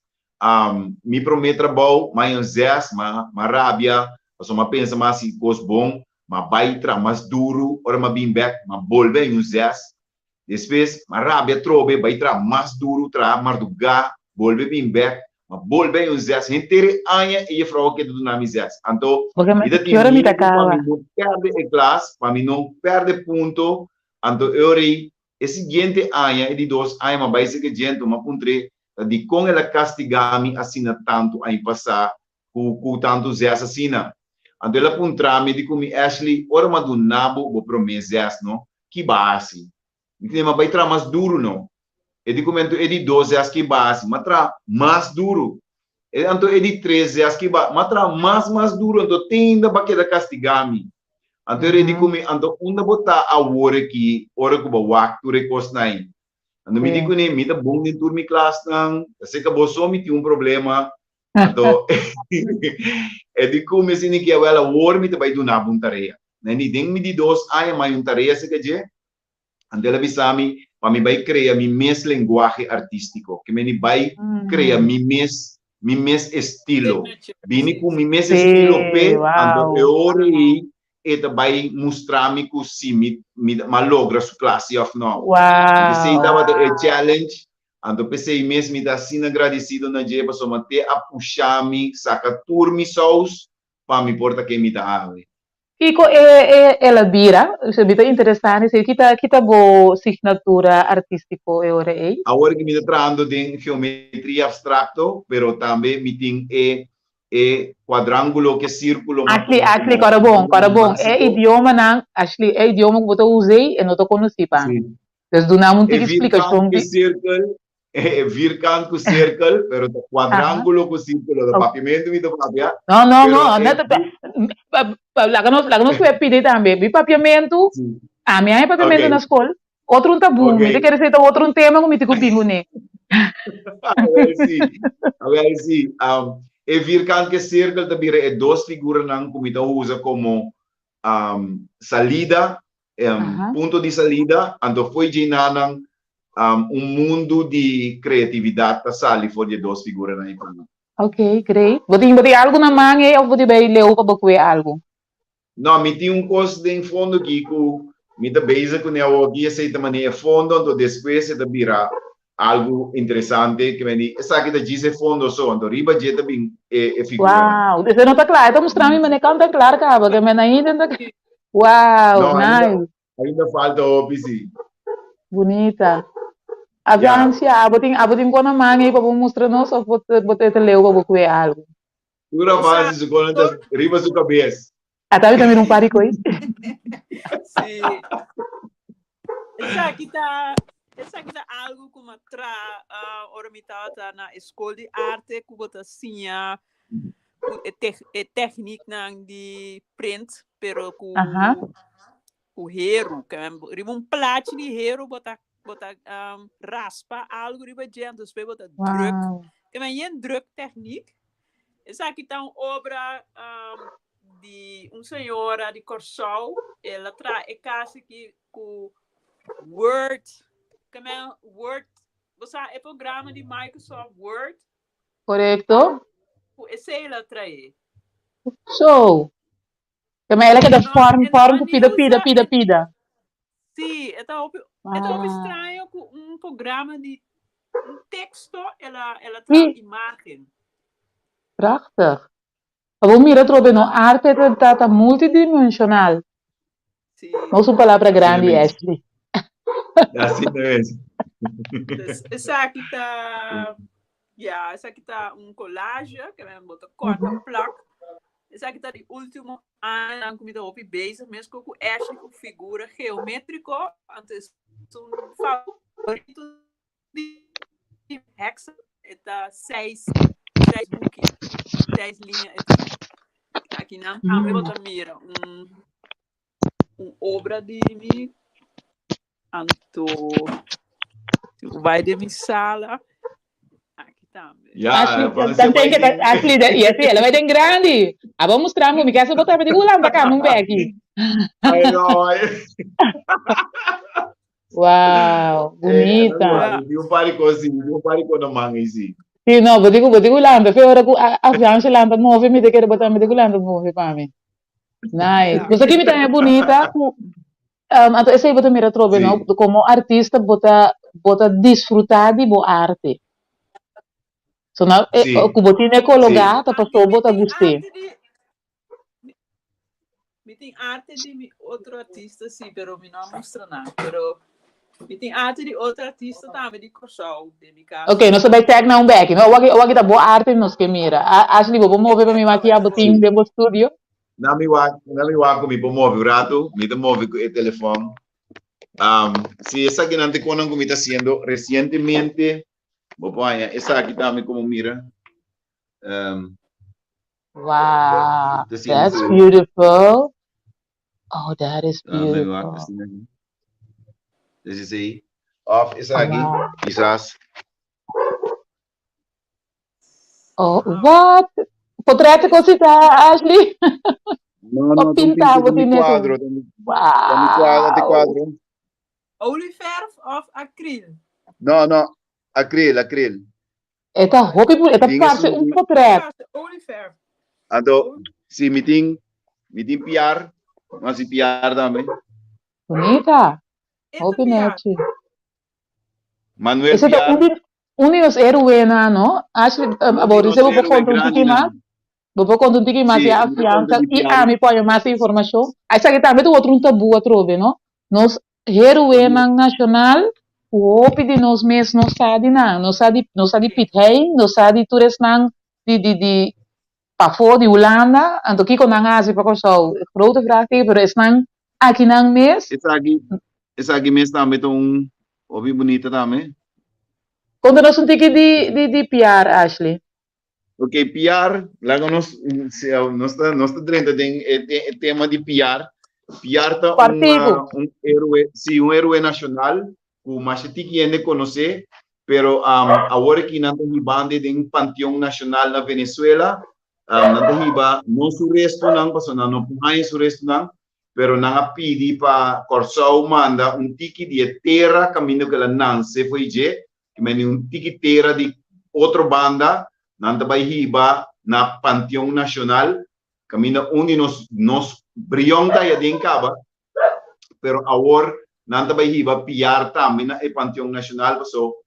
Mi promé trabou, mi a haña un zès, mi a rabia, pasobra mi a pensa mi a hasi kos bon, mi a bai traha mas duru, ora mi a bin bèk, mi a bolbe haña un zès. Despues, m'a rabia atrobe, bai traha mas duru, traha mardugá, bolbe bin bèk, m'a bolbe haña un zès. Henter e aña e jefrou a keda duna mi zès. Anto, mi ta tin miedu pa mi no pèrdè e klas, pa mi no pèrdè punto. Anto e ora ei, e siguiente aña, e di dos aña, m'a bai serka dje, anto m'a puntr'é ta dikon el a kastigá mi asina tantu aña pasá ku ku tantu zès asina. Anto el a puntra mi di ku mi, Ashley, ora m'a duna bo bo promé zès, no? Ki ba hasi? Mi tene m'a bai traha mas duru, no? E di ku mi, anto e di dos zès ki ba hasi? M'a traha mas duru. E anto e di tres zès ki ba? M'a traha mas mas duru, anto te ainda ba keda kastigá mi. Anto e di ku mi, anto unda bo ta awor aki ora ku bo wak tur e kosnan ei? Anto mi di kuné, mi ta bon den tur mi klasnan, ta seka bo so mi tin un problema. Anto e di ku mi asina ki, awel awor mi ta bai duna bo un tarea. Na ni den mi di dos aña mi a un tarea seka dje, anto el a bisa mi pa mi bai krea mi mes lenguahe artístiko, ke meni bai krea mi mes mi mes estilo. Bini ku mi mes estilo p'e, anto e ora ei e ta bai mustra mi ku si mi mi a logra su klase òf nò. P'esei tabata e challenge, anto p'esei mes mi ta asina gradisido na dje pasobra te a pusha mi saka tur mi sous pa mi por ta ken mi ta awe. Kiko e e el a bira? Mi ta interesá den esei. Kita kita bo signatura artístiko e ora ei? Awor ki mi ta trahando den geometria abstracto, pero tambe mi tin e e cuadrangulo ke circulo mas Ashley, Ashley, kòrda bon, kòrda bon. E idiomanan, Ashley, e idioma ku bo ta usa ei, e no ta konosí pa mi. Dus duna mi un E tiki vierkant splikashon ke di. cirkel, e vierkant ku cirkel, pero ta cuadrangulo ku circulo, ta papiamentu mi ta papia. No, no, Pero no, e no ta, pa, pa, laga nos, laga nos kue pidi tambe. Mi papiamentu, ami a haña papiamentu na skol. Otro un tabú. Mi ta Ok. kere esei ta otro un tema ku mi tin ku bin kuné. Awel sí, awel sí. Um, e vierkant ku e sirkel ta bira e dos figuranan ku mi ta usa komo um, salida, um, Aha. punto di salida, anto fo'i djeinanan um, un mundu di kreatividat ta sali for di e dos figuranan ei pa mi. Ok, great. Bo tin, bo tin algu na man ei òf bo tin bai leu pa bo kue algu? No, mi tin un kos den fondo aki ku mi ta bezig kuné awoki, esei ta manera e fondo, anto despues e ta bira algu interesante, ke men di esaki ta djis e fondo so, anto riba dje ta bin e e figuranan. Wow, esei no ta kla, e ta mustra mi manera kon ta klar kaba, ke men ainda no ta Wow, No, ainda nice. ainda falta hopi si. Bunita. Ya. Avancia, abo tin abo tin kon na man ei pa bo mustra nos of bo bo ta leu pa bo kue algu? Tur a fasi su kono ta riba su kabes. Ata mi ta mira un par di koe. Sí. Esaki ta, esaki ta algo ku m'a tra uh, ora mi tabata na e skol di arte ku bo ta siña ku e, tec, e technieknan di print, pero ku Aha. ku heru. Ke men riba un plachi di heru bo ta bo ta um, raspa algo riba dje, anto despues bo ta druk. Wow. Ke men yen druk techniek. Esaki ta un obra um, di un señora di Kòrsou. El a traha e kas aki ku Word. Ke men Word, bo sa e programa di Microsoft Word? Korekto. Ku esei el a trae. So. Ke men el a keda No, form, e no form a ku ni pida, pida, usa pida, e pida. Sí, e ta hopi, e ta hopi Wow. straño ku un programa di un teksto el a, el a traha Sí, imágen. prachtig. Pa bo mira atrobe no arte ta, ta, ta multidimensional. Sí. No usa un palabra Asina grandi, mes. Ashley. Asina mes. Dus esaki ta, ya, esaki ta un collage, ke men bo ta korta plak. Esaki ta di último añanan ku mi ta hopi bezig mes ku ku Ashley ku figura geométriko, anto es un favorito di hexa, e ta seis, seis buki, seis liña e ta. Akinan tambe bo ta mira un un obra di mi, anto si bo bai den mi sala, aki tambe. Ya, Ashley, Francia dan bai ten que den. Ashley, de, y así, ela vai den grandi. Abo mostrar mi casa botar pa digo lanta cá num beki. Ay, no, ay. Wow, Eh, bonita. ela di un par di cos, sí, di un par di cos na man ahí, sí. Sí, no, bo digo, bo digo lanta, fe ora ku a, a Francia lanta move, mi te kere botar, mi digo lanta move pa mi. Nice. Pues aki mi ta haña bunita ku um, anto esei bo ta mira atrobe, no? Sí. Komo artista bo ta bo ta disfrutá di bo arte. So na eh, Sí. ku bo tin e Sí. kologá ta Antes pasó mi bo ta tin gust'é. arte di mi tin arte di mi otro artista sí, pero mi no a mustra nan. Pero mi tin arte di otro artista tambe di Kòrsou den mi kas. Ok, nos ta bai tag na un beki, no? Awor awor ta bo arte nos ke mira. Ashley, bo por move pa mi wak ya bo tin Sí. den bo studio? Na mi wak, na mi wak ku mi por move un ratu, mi ta move ku e telefòn. Um, si esakinan ta konan ku mi ta hasiendo resientemente, bo por haña esaki tambe komo mira. Um, Wow, ta siendo that's su beautiful. Oh, that is Ah, mi wak beautiful. asina. This is a of esaki, Wow. kisas. Oh, Wow. what? Portret cosita, Ashley? No, O no, ta un pinta pintura, bo ta mi tin eso. cuadro, ta mi, ta mi cuadro, ta Wow. cuadro. Olieverf of acryl? No, no, acril, acril. E ta hopi bu, e ta Mi tin parse esun un di, potret. Parse olieverf. anto, si mi tin, mi tin piar, mi hasi piar tambe. Bunita. E ta Hopi piar. nechi. Manuel Ese ta un Piar, di, un di nos héroenan, no? Ashley, un di abo nos dice bo por héroe conta un tiki mas? grandinan. Bo por conta un tiki mas Sí, ya mi ta conta afiansa di i Piar. ami por haña mas informacion. Esaki tambe ta otro un tabú atrobe, no? Nos héroenan nacional ku hopi di nos mes no sa di nan. Nos sa di, nos sa di Piet Hein, nos sa di tur esnan di, di, di pafó di Hulanda, anto kiko nan a hasi pa Kòrsou? Grote vraagteken, pero esnan akinan mes. Esaki, esaki mes tambe ta un hopi bunita tambe. Konta nos un tiki di, di, di Piar, Ashley. Ok, piar, laga nos, nos ta, nos ta drenta den e, e tema di piar. Piar ta un, un héroe, sí, un héroe nacional ku masha tiki hende konosé, pero um, awor aki nan ta hibando den Panteon Nacional na Venezuela. Um, nan ta hiba no su restonan, pasobra nan no por haña su restonan, pero nan a pidi pa Kòrsou manda un tiki di e tera kaminda ku el a nanse fo'i dje, ke mende un tiki tera di otro banda, nan ta bai hiba na Panteon Nacional, kaminda un di nos nos Brion ta aya den kaba, pero awor nan ta bai hiba Piar tambe na e Panteon Nacional, paso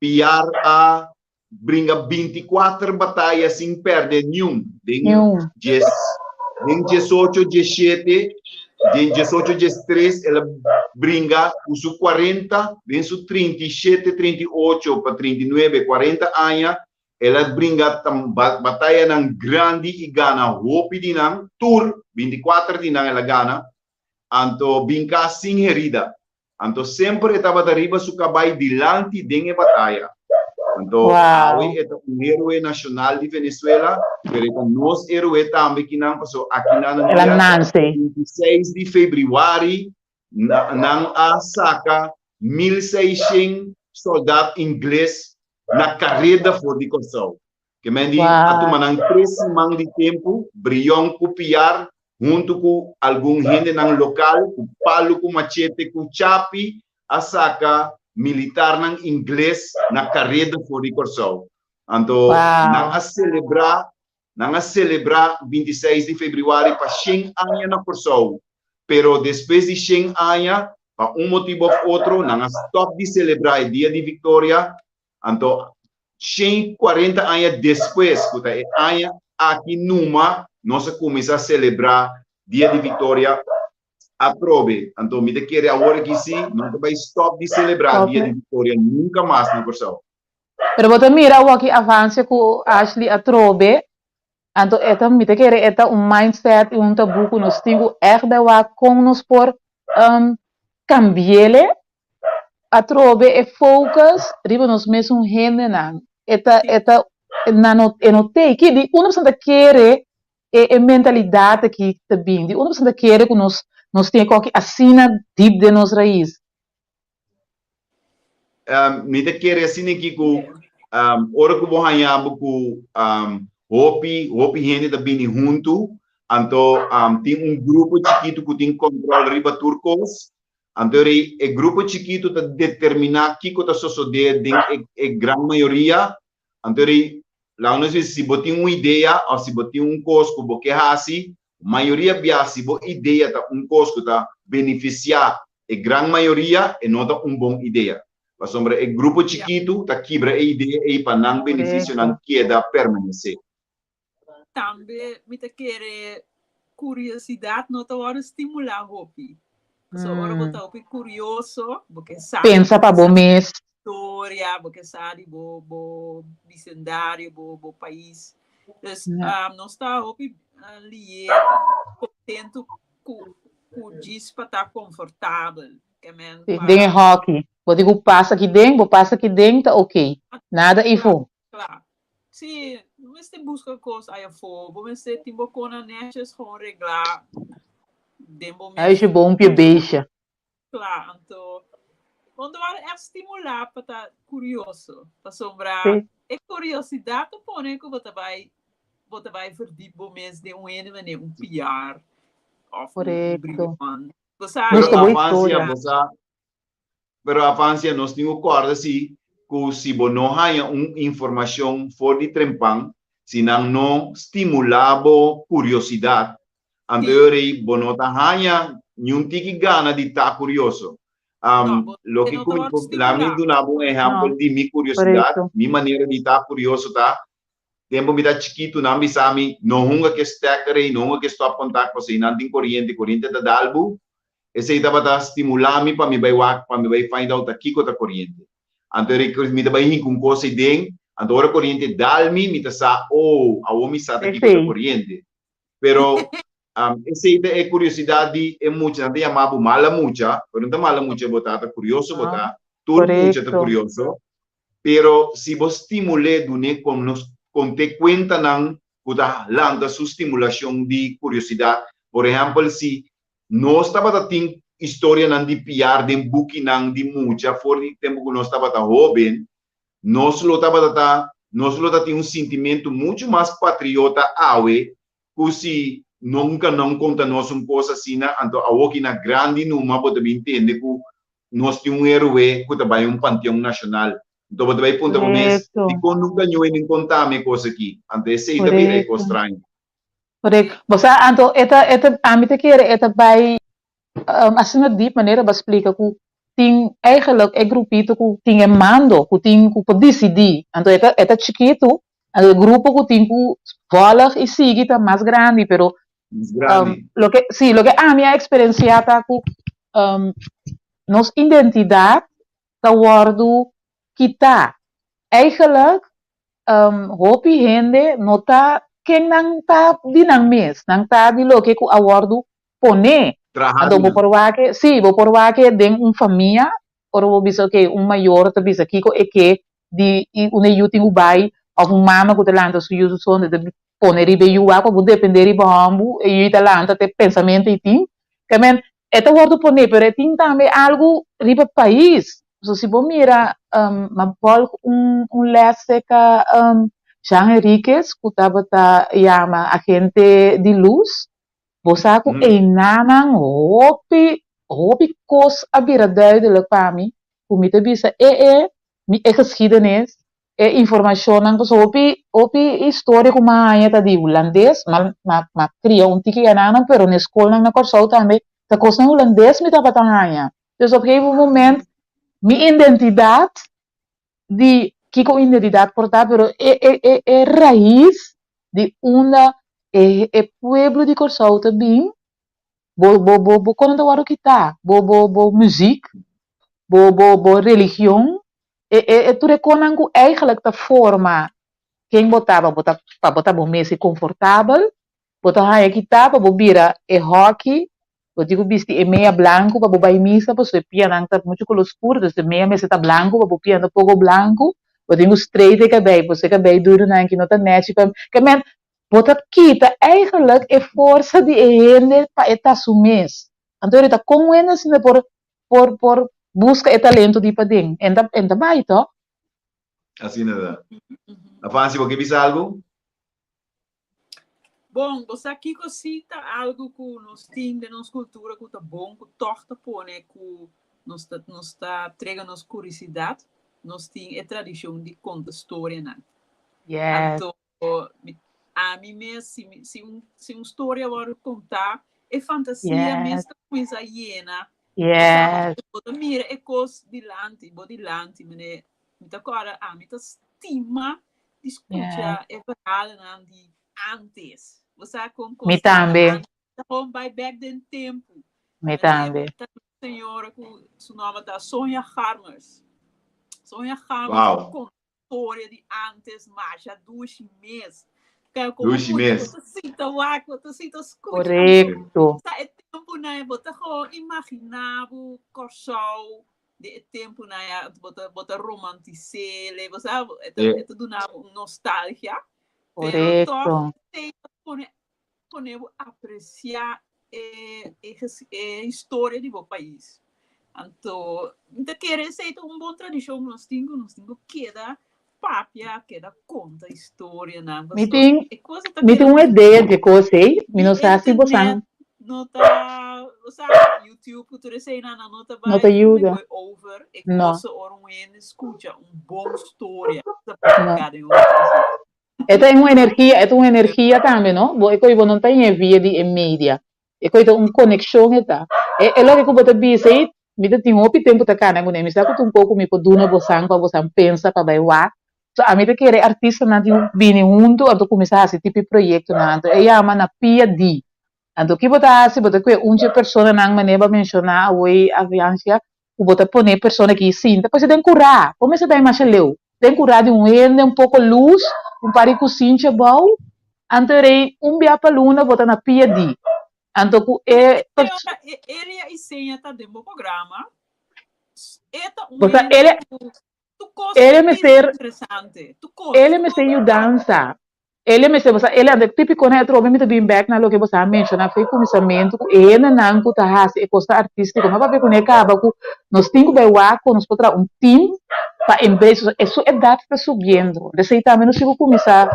Piar a bringa 24 bataya sin perde niun den djes den 18 17 den 18 13 el a bringa ku su 40 den su 37 38 pa 39 40 aña El a bringa batayanan grandi i gana hopi di nan, tur 24 di nan el a gana, anto bin kas sin herida. Anto semper e tabata riba su kabai dilanti den e bataya. Anto awe e ta un héroe nashonal di Venezuela, pero e ta nos héroe tambe kinan, pasobra akinan nan dia 26 di febrüari Nan a saka 1600 soldat ingles na kareda for di Kòrsou. Ke men di a tuma nan tres siman di tempu, Brion ku Piar huntu ku algun hendenan lokal ku palu ku machete ku chapi a saka militarnan ingles na kareda for di Kòrsou. Anto nan a selebrá Nan a selebrá 26 di febrüari pa shen aña na Kòrsou, pero despues di shen aña, pa un motibu òf otro, nan a stòp di selebrá e Dia di Viktoria. Anto, 140 aña despues, ku ta e aña aki numa, nos a kuminsá selebrá Dia di Viktoria atrobe. Anto, mi ta kere awor aki sí, no ta bai stòp di selebrá Dia di Viktoria nunka mas na Kòrsou. Pero bo ta mira awor ki avance ku Ashley atrobe, anto e ta mi ta kere e ta un mindset i un tabú ku nos tin ku ègt bai wak kon nos por kambi'ele atrobe e focus riba nos mesun hendenan. E ta e ta nan no e no tei ki di unda boso ta kere e e mentalidat aki ta bin di unda boso ta kere ku nos nos tin e koki asina dip den nos rais. Mi ta kere asina aki ku ora ku bo haña bo ku hopi hopi hende ta bini huntu, anto tin un grupo chikitu ku tin kòntròl riba tur kos, anto e grupo chikitu ta determiná kiko ta sosodé den e gran mayoria. Anto laga nos bisa si bo tin un idea òf si bo tin un kos ku bo ke hasi, mayoria bia si bo idea ta un kos ku ta benefisiá e gran mayoria, e no ta un bon idea. Pasobra e grupo chikitu ta kibra e idea ei pa nan benefisionan keda permanesé. Tambe mi ta kere kuriosidat no ta wòrdu stimulá hopi. Pasobra ora bo ta hopi kurioso, bo ke sa. Pensa pa bo mes. Historia, bo ke sa di bo bo bisendario, bo bo pais. Dus nos ta hopi lier kontentu ku ku djis pa ta konfortabel. Ke men pa. Den e hòki. Bo di ku pasa aki den, bo pasa aki den ta oke. Nada ifo. Kla. Sí, bo mester buska kos aya afó. Bo mester tin bo kona nètjes gewoon reglá den bo mes. Huisje boompje beestje. Kla, anto bo ta wòrdu ègt stimulá pa ta kurioso. Pasobra e kuriosidat ta pone ku bo ta bai bo ta bai verdiep bo mes den un hende manera un PR òf un brion. Bo sa. Pero Avansia, bo sa, pero Avansia nos tin ku kòrda si ku si bo no haña un informashon for di trempan, si nan no stimulá bo kuriosidat, Anto e ora ei bo no ta haña niun tiki gana di ta kurioso. Loke ku mi por, laga mi duna bo un ehèmpel di mi kuriosidat. Mi manera di ta kurioso ta, tempu mi ta chikitu nan bisa mi, no hunga ku e stèker ei, no hunga ku e stòpkòntakt pasobra einan tin koriente, koriente ta dal bo. Esei tabata stimulá mi pa mi bai wak, pa mi bai find out ta kiko ta koriente. Anto e ora ei mi ta bai hinka un kos ei den, anto ora koriente dal mi, mi ta sa, oh, awor mi sa ta kiko ta koriente. Pero esei ta e curiosidad di e mucha. Nan ta yama bo mala mucha, pero no ta mala mucha bo ta, ta curioso bo ta. Tur mucha ta curioso. Pero si bo stimul'é, dun'é con nos cont'é cuentanan cu ta lanta su stimulacion di curiosidad. Por ehempel, si. Nos tabata tin historianan di Piar den bukinan di mucha for di tempu ku nos tabata hóben, nos lo tabata ta nos lo ta tin un sintimentu muchu mas patriota awe ku si nunka nan konta nos un kos asina, anto awoki na grandi numa bo ta bin tende ku nos tin un héroe ku ta bai un panteon nashonal. Anto bo ta bai puntra bo mes, Korekto. dikon nunka ñoe nin konta mi e kos aki? Anto esei ta bira e kos Korekto. straño. Korekto. Bo sa, anto e ta, e ta, ami ta kere e ta bai asina diep manera bo a splika ku tin eigenlijk e grupito ku tin e mando, ku tin ku por disidí. Anto e ta, e ta chikitu, anto e grupo ku tin ku vòlg i sigui ta mas grandi, pero Mas grandi. loke, sí, loke ami a eksperensiá ta ku nos identidat ta wòrdu kitá. Eigenlijk hopi hende no ta ken nan ta di nan mes, nan ta di loke ku a wòrdu poné. Traha Anto di bo nan. por wak, sí, bo por wak den un famia, ora bo bisa oke un mayor ta bisa kiko e ke di i un e yu tin ku bai, òf un mama ku ta lanta su yu su sonde ta pone riba e yu wak pa bo dependé riba hòmbu, e yu ta lanta te pensamentu e tin. Ke men e ta wòrdu poné, pero e tin tambe algu riba pais. So si bo mira m'a vòlg un un lès serka Jean Henriquez ku tabata yama Agente di Lus, Bo sa ku einanan hopi, hopi kos a bira duidelijk pa mi, ku mi ta bisa e e mi e geschiedenis, e informashonnan, pasobra hopi, hopi historia ku mi a haña ta di hulandes, m'a m'a m'a kria un tiki enanan, pero na e skolnan na Kòrsou tambe ta kosnan hulandes mi tabata haña. Dus op gegeven moment mi identidat di kiko un identidat por ta, pero e e e e rais di unda e e pueblo di Kòrsou ta bin, bo bo bo bo kono ta wòrdu kitá, bo bo bo muzik, bo bo bo religion, e e e tur e konan ku eigentlik ta forma ken bo ta, pa bo ta pa bo ta bo mes i konfortabel, bo ta haña kitá pa bo bira e hòki Bo tin ku bisti e mea blanku pa bo bai misa pasobra e pianan ta muchu koló skur, dus e mea mester ta blanku pa bo pia no poko blanku. Bo tin ku straight e kabei pasobra e kabei durunan aki no ta nèchi pa Ke men, bo ta kita eigentlik e forsa di e hende pa e ta su mes. Anto e ta kon un hende asina por por por buska e talento di paden? En ta en ta bai tòg? Asina ta. Afansi, bo ke bisa algu? Bon, bo sa kiko si ta algu ku nos tin den nos kultura ku ta bon, ku tòg ta pone ku nos ta nos ta trega nos kurisidat, nos tin e tradishon di konta storianan. Yes. Anto mi ami mes si mi si un si un storia wòrdu kontá, e fantasia mes Yes. ta kuminsá yena. Bo sa Yes. bo ta mira e kos dilanti, bo dilanti, manera mi ta kòrda ami ta stima di skucha e verhalennan di antes. Bo sa kon Mi kos tabata tambe. antes. Ta gewoon bai bek den tempu. Mi Manera tambe. ta un señora ku su nòmber ta Sonja Garmers. Sonja Garmers ta Wow. konta storia di antes masha dushi mes. Kaya komo Dushi mucha bo mes. ta sinta wak, bo ta sinta skucha. Anto Korekto. sa e tempunan bo ta gewoon imaginá bo Kòrsou di e tempunan ya bo ta bo ta romantis'é bo sa e ta e ta duna bo un nostalgia pero tòg Korekto. esei ta pone pone bo apresiá e e e historia di bo pais. Anto mi ta kere esei ta un bon tradishon ku nos tin ku nos tin ku keda papia keda konta historianan Mi pasobra tin e cosa ta mi keda tin un idea dje kos ei, mi Ni no sa si bosan internet no ta, o sea, YouTube ku tur eseinan nan no ta no ta bai tuma yuda. koi over e No, cosa ora un hende skucha un bon storia ta no. pega den otro asina. E ta un energia, e ta un energia tambe, no? Bo e koi bo no ta ñe via di e media. E koi ta un konekshon e ta. E e loke ku bo ta bisa ei, mi ta tin hopi tempu ta kana kuné. Mi sa ku ta un poko mi por duna bosan pa bosan pensa pa bai wak. So ami ta kere artistanan tin bini huntu anto kuminsá hasi tipo proyektonan. Anto e yama na pia di. Anto ki bo ta hasi? Bo ta kue un dje personanan manera bo a menshoná awor Aviancia ku bo ta pone e persona ki sinta pasobra den kurá. Bo mester bai masha leu. Den kurá di un hende un poko lus, un par di kusinchi abou. Anto e rei un bia pa luna bo ta na pia di. Anto ku e E ora e Elia Iseña ta den bo programa, e ta un Bo sa hende ku Tu kos Ele ta mester interesante. Tu kos. Ele mester yudansa. Ele mester bo sa ele anda típiko na e trobe mi ta bin bèk na loke bo sa a menshoná for e kuminsamentu ku e hendenan ku ta hasi e kosnan artístiko no papia kuné kaba ku nos tin ku bai wak ku nos por traha un tim pa embrace e su edat ta subiendo esei tambe nos tin ku kuminsá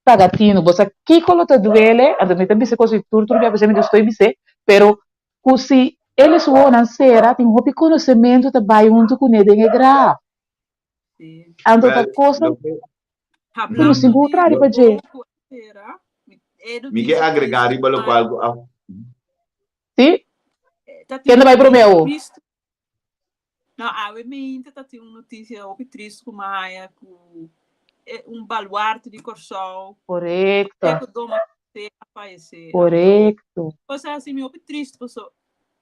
paga tinu bo sa kiko lo ta duele anto mi ta bisa kos di tur tur bia p'esei mi ta estoy bis'é pero ku si el su wowonan sera tin hopi konosementu ta bai huntu kuné den e graf. Anto ta kosnan ku nos tin ku traha riba dje. Mi ke agregá riba lokual ku a. Sí? Ken ta bai promé awo? No, awe meinta ta tin un notisia hopi tristu ku mi a haña ku un baluarte di Kòrsou. Korekto. Eko Doma a fayesé. Korekto. Kos a hasi mi hopi tristu pasobra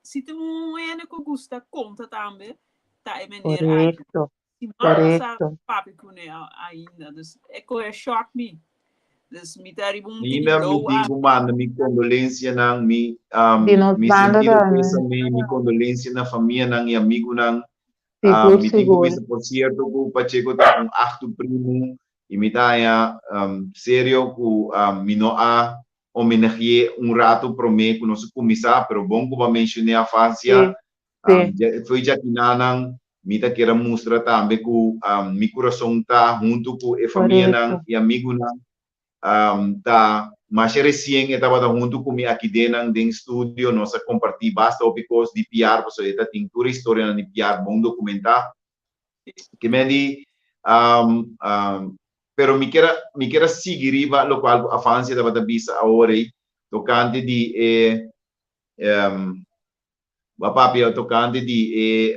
si tin un hende ku gusta konta tambe ta e meneer aki. Korekto. Si mama sa Korekto. papia kuné ainda. Dus e koe a shock mi. Dus mi ta riba un tiki Nina, mi blow tin up. ku manda mi kondolensianan, mi Di nos mi banda sentido tambe. pésame, mi kondolensia na famianan i amigunan. Sigur, Mi tin ku sigur. bisa por sierto ku Pacheco ta un achtu primu i mi ta haña serio ku mi no a homenagi'é un ratu promé ku nos a kuminsá, pero bon ku bo a menshoné Afancia, Sí, sí. Fo'i djakinanan mi ta kier a mustra tambe ku mi kurason ta huntu ku e famianan Korekto. i amigunan. Ta masha resien e tabata huntu ku mi akidenan den studio, nos a kompartí basta hopi kos di Piar, pasobra e ta tin tur e historianan di Piar bon dokumentá. Ke men di, pero mi kier a, mi kier a sigui riba lokual ku Afancia tabata bisa awor ei tokante di e, bo a papia tokante di e,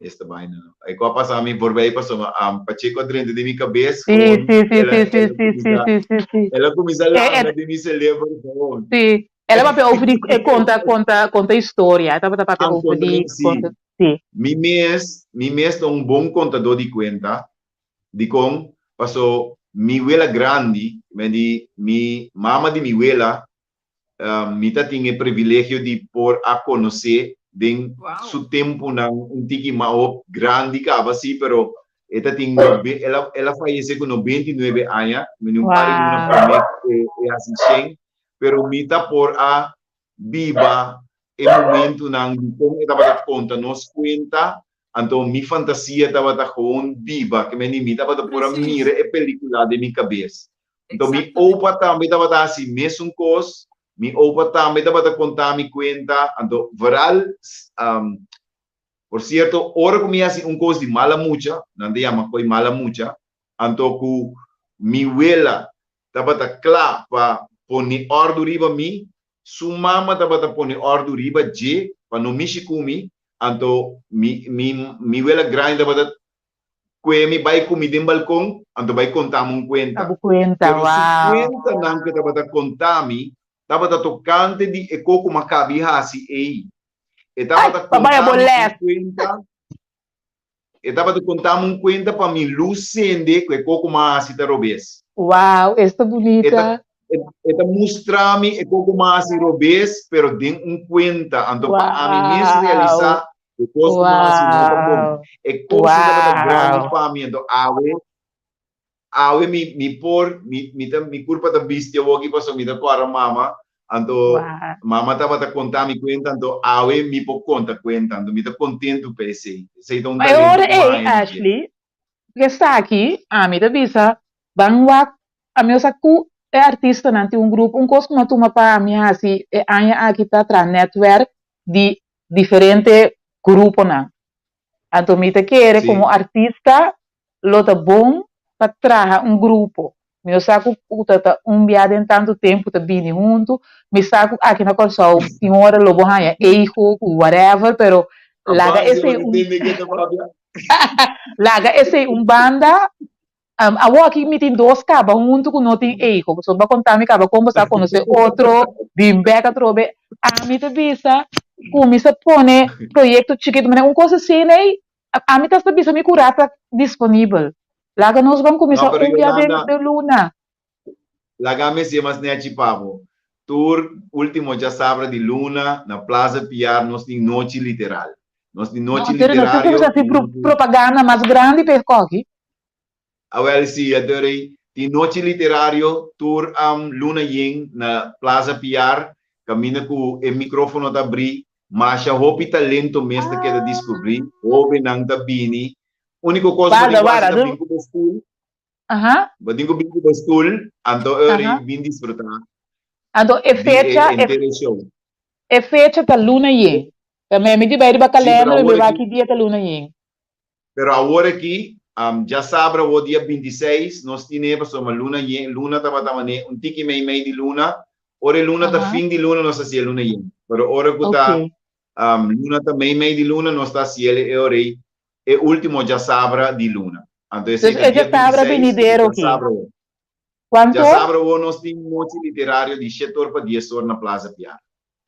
esta baina no, e ku a pasa mi voorbij pasobra Pacheco a drenta den mi kabes Sí, gewoon sí, sí, el a sí, sí, el a sí, sí, kuminsá sí, sí, sí. el a kuminsá E, landa e, den mi celebro gewoon. sí. El a papia over di e konta, konta, konta historia. E tabata papia Ah, over konta di sí. konta, sí. Mi mes, mi mes ta un bon kontadó di kuenta. Dikon? Paso mi wela grandi, men di mi mama di mi wela, mi ta tin e privilegio di por a konosé den su tempunan un tiki maop grandi kaba sí, pero e ta tin el a el a fayesé ku 99 aña, mi un par di luna promé ku e hasi shen, pero mi ta por a biba e momentunan di kon e tabata konta nos kuenta, anto mi fantasia tabata gewoon biba, ke meni mi tabata por a mira e pelikula den mi kabes. Anto mi opa tambe tabata hasi mesun kos, mi opa tambe tabata konta mi kuenta, anto vooral, por sierto, ora ku mi hasi un kos di mala mucha, nan ta yama koi mala mucha, anto ku mi wela tabata kla pa pone òrdu riba mi, su mama tabata pone òrdu riba dje pa no mishi ku mi, anto mi mi mi wela grandi tabata kue mi bai ku mi den balkon, anto bai konta mi un kuenta. Bo kuenta, Pero su wow. kuentanan ku e tabata konta mi tabata tokante di e kos ku mi a kabi hasi ei. E Ai, tabata pa bai a konta bo mi un lès. kuenta. E tabata konta mi un kuenta pa mi lus sende ku e kos ku mi a hasi ta robes. Wow, esta E ta, bunita. e, e ta mustra mi e kos ku mi a hasi robes, pero den un kuenta. Anto pa ami mes Wow. realisá e kos ku mi a hasi no ta bon. Wow. E kos ei tabata grandi Wow. pa mi. Anto awe, awe mi, mi por, mi, mi ta, mi kurpa ta bisti awoki pasobra mi ta kòrda mama. Anto Wow. mama tabata konta mi kuenta, anto awe mi por konta kuenta. Anto mi ta kontentu pa esei. Esei ta un Ma e talento ora ku mi a ei, haña di dje. Ashley, ku esaki, ami ta bisa, ban wak, ami a sa ku e artistanan tin un grupo, un kos ku mi a tuma pa ami hasi e aña aki ta traha nètwèrk di diferente gruponan. Anto mi ta kere Sí. komo artista lo ta bon pa traha un grupo. Mi no sa ku ku ta ta un bia den tantu tempu ta bini huntu. Mi sa ku aki na Kòrsou tin ora lo bo haña ego ku whatever, pero laga Avanse, esei bo ta un tende ke ta papia. laga esei un banda. Awor aki mi tin dos kaba huntu ku no tin ego. Pasobra bo a konta mi kaba kon bo sa konosé otro, bin bèk atrobe. Ami ta bisa kuminsá pone proyekto chikitu manera un kos asina ei, ami ta hasta bisa mi kurá ta disponibel. Laga nos ban No, kuminsá pero un bia den Yolanda, den luna. laga mi hasié mas nèchi pa bo. Tur último djasabra di luna na Plaza Piar nos tin nochi literal. Nos tin No, nochi pero nos tin literario kuminsá hasi huntu. propaganda mas grandi pa e koki. Awel si, adoray. Tin Nochi Literario tur luna yen na Plaza Piar, kaminda ku e mikrofono ta abrí. Masha hopi talento mes ta keda diskubrí, hóbennan ta bini. Úniko kos bo tin Warda, ku hasi warda. ta bin ku bo stul. Bo tin ku bin ku bo stul, anto e ora bin disfrutá Anto e di e fecha, e henter e show. e fecha ta luna yen. Ta mi di bai riba Sí, pero kalender mi awor bai wak aki. ki dia ta luna yen. Pero awor aki, djasabra awor dia 26, nos tine pasobra luna yen, luna tabata mane un tiki mei mei di luna. Ora e luna ta fin di luna nos ta hasié luna yen. Pero ora ku ta luna ta mei mei di luna nos ta hasié e ora ei e ultimo djasabra di luna. Anto esei Dus ta e dia djasabra 26, binidero ki? djasabra awor. Kuantu or? Djasabra awor nos tin nochi literario di shet or pa dies or na Plaza Piar.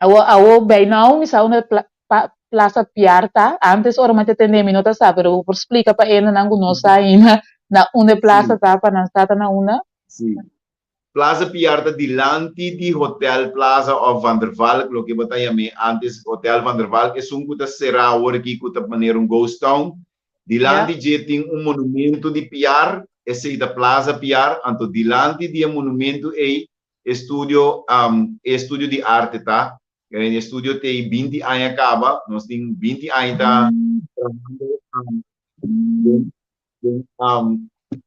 Awo awo bay now mi sa unda pla pa Plaza Piar ta, antes ora mi ta tende mi no ta sa pero bo por splica pa hendenan cu no sa ainda na unda e plaza ta pa nan sa ta na unda? Sí. Plaza Piar ta dilanti di Hotel Plaza of Van der Valk, loke bo ta yam'é antes Hotel Van der Valk, esun cu ta cerá awor aki cu ta manera un ghost town. Dilanti dje tin un monumento di Piar, esey ta Plaza Piar, anto dilanti di e monumento ey E studio, e studio di arte ta, e studio t'ei 20 aña kaba, nos tin 20 aña ta trahando den,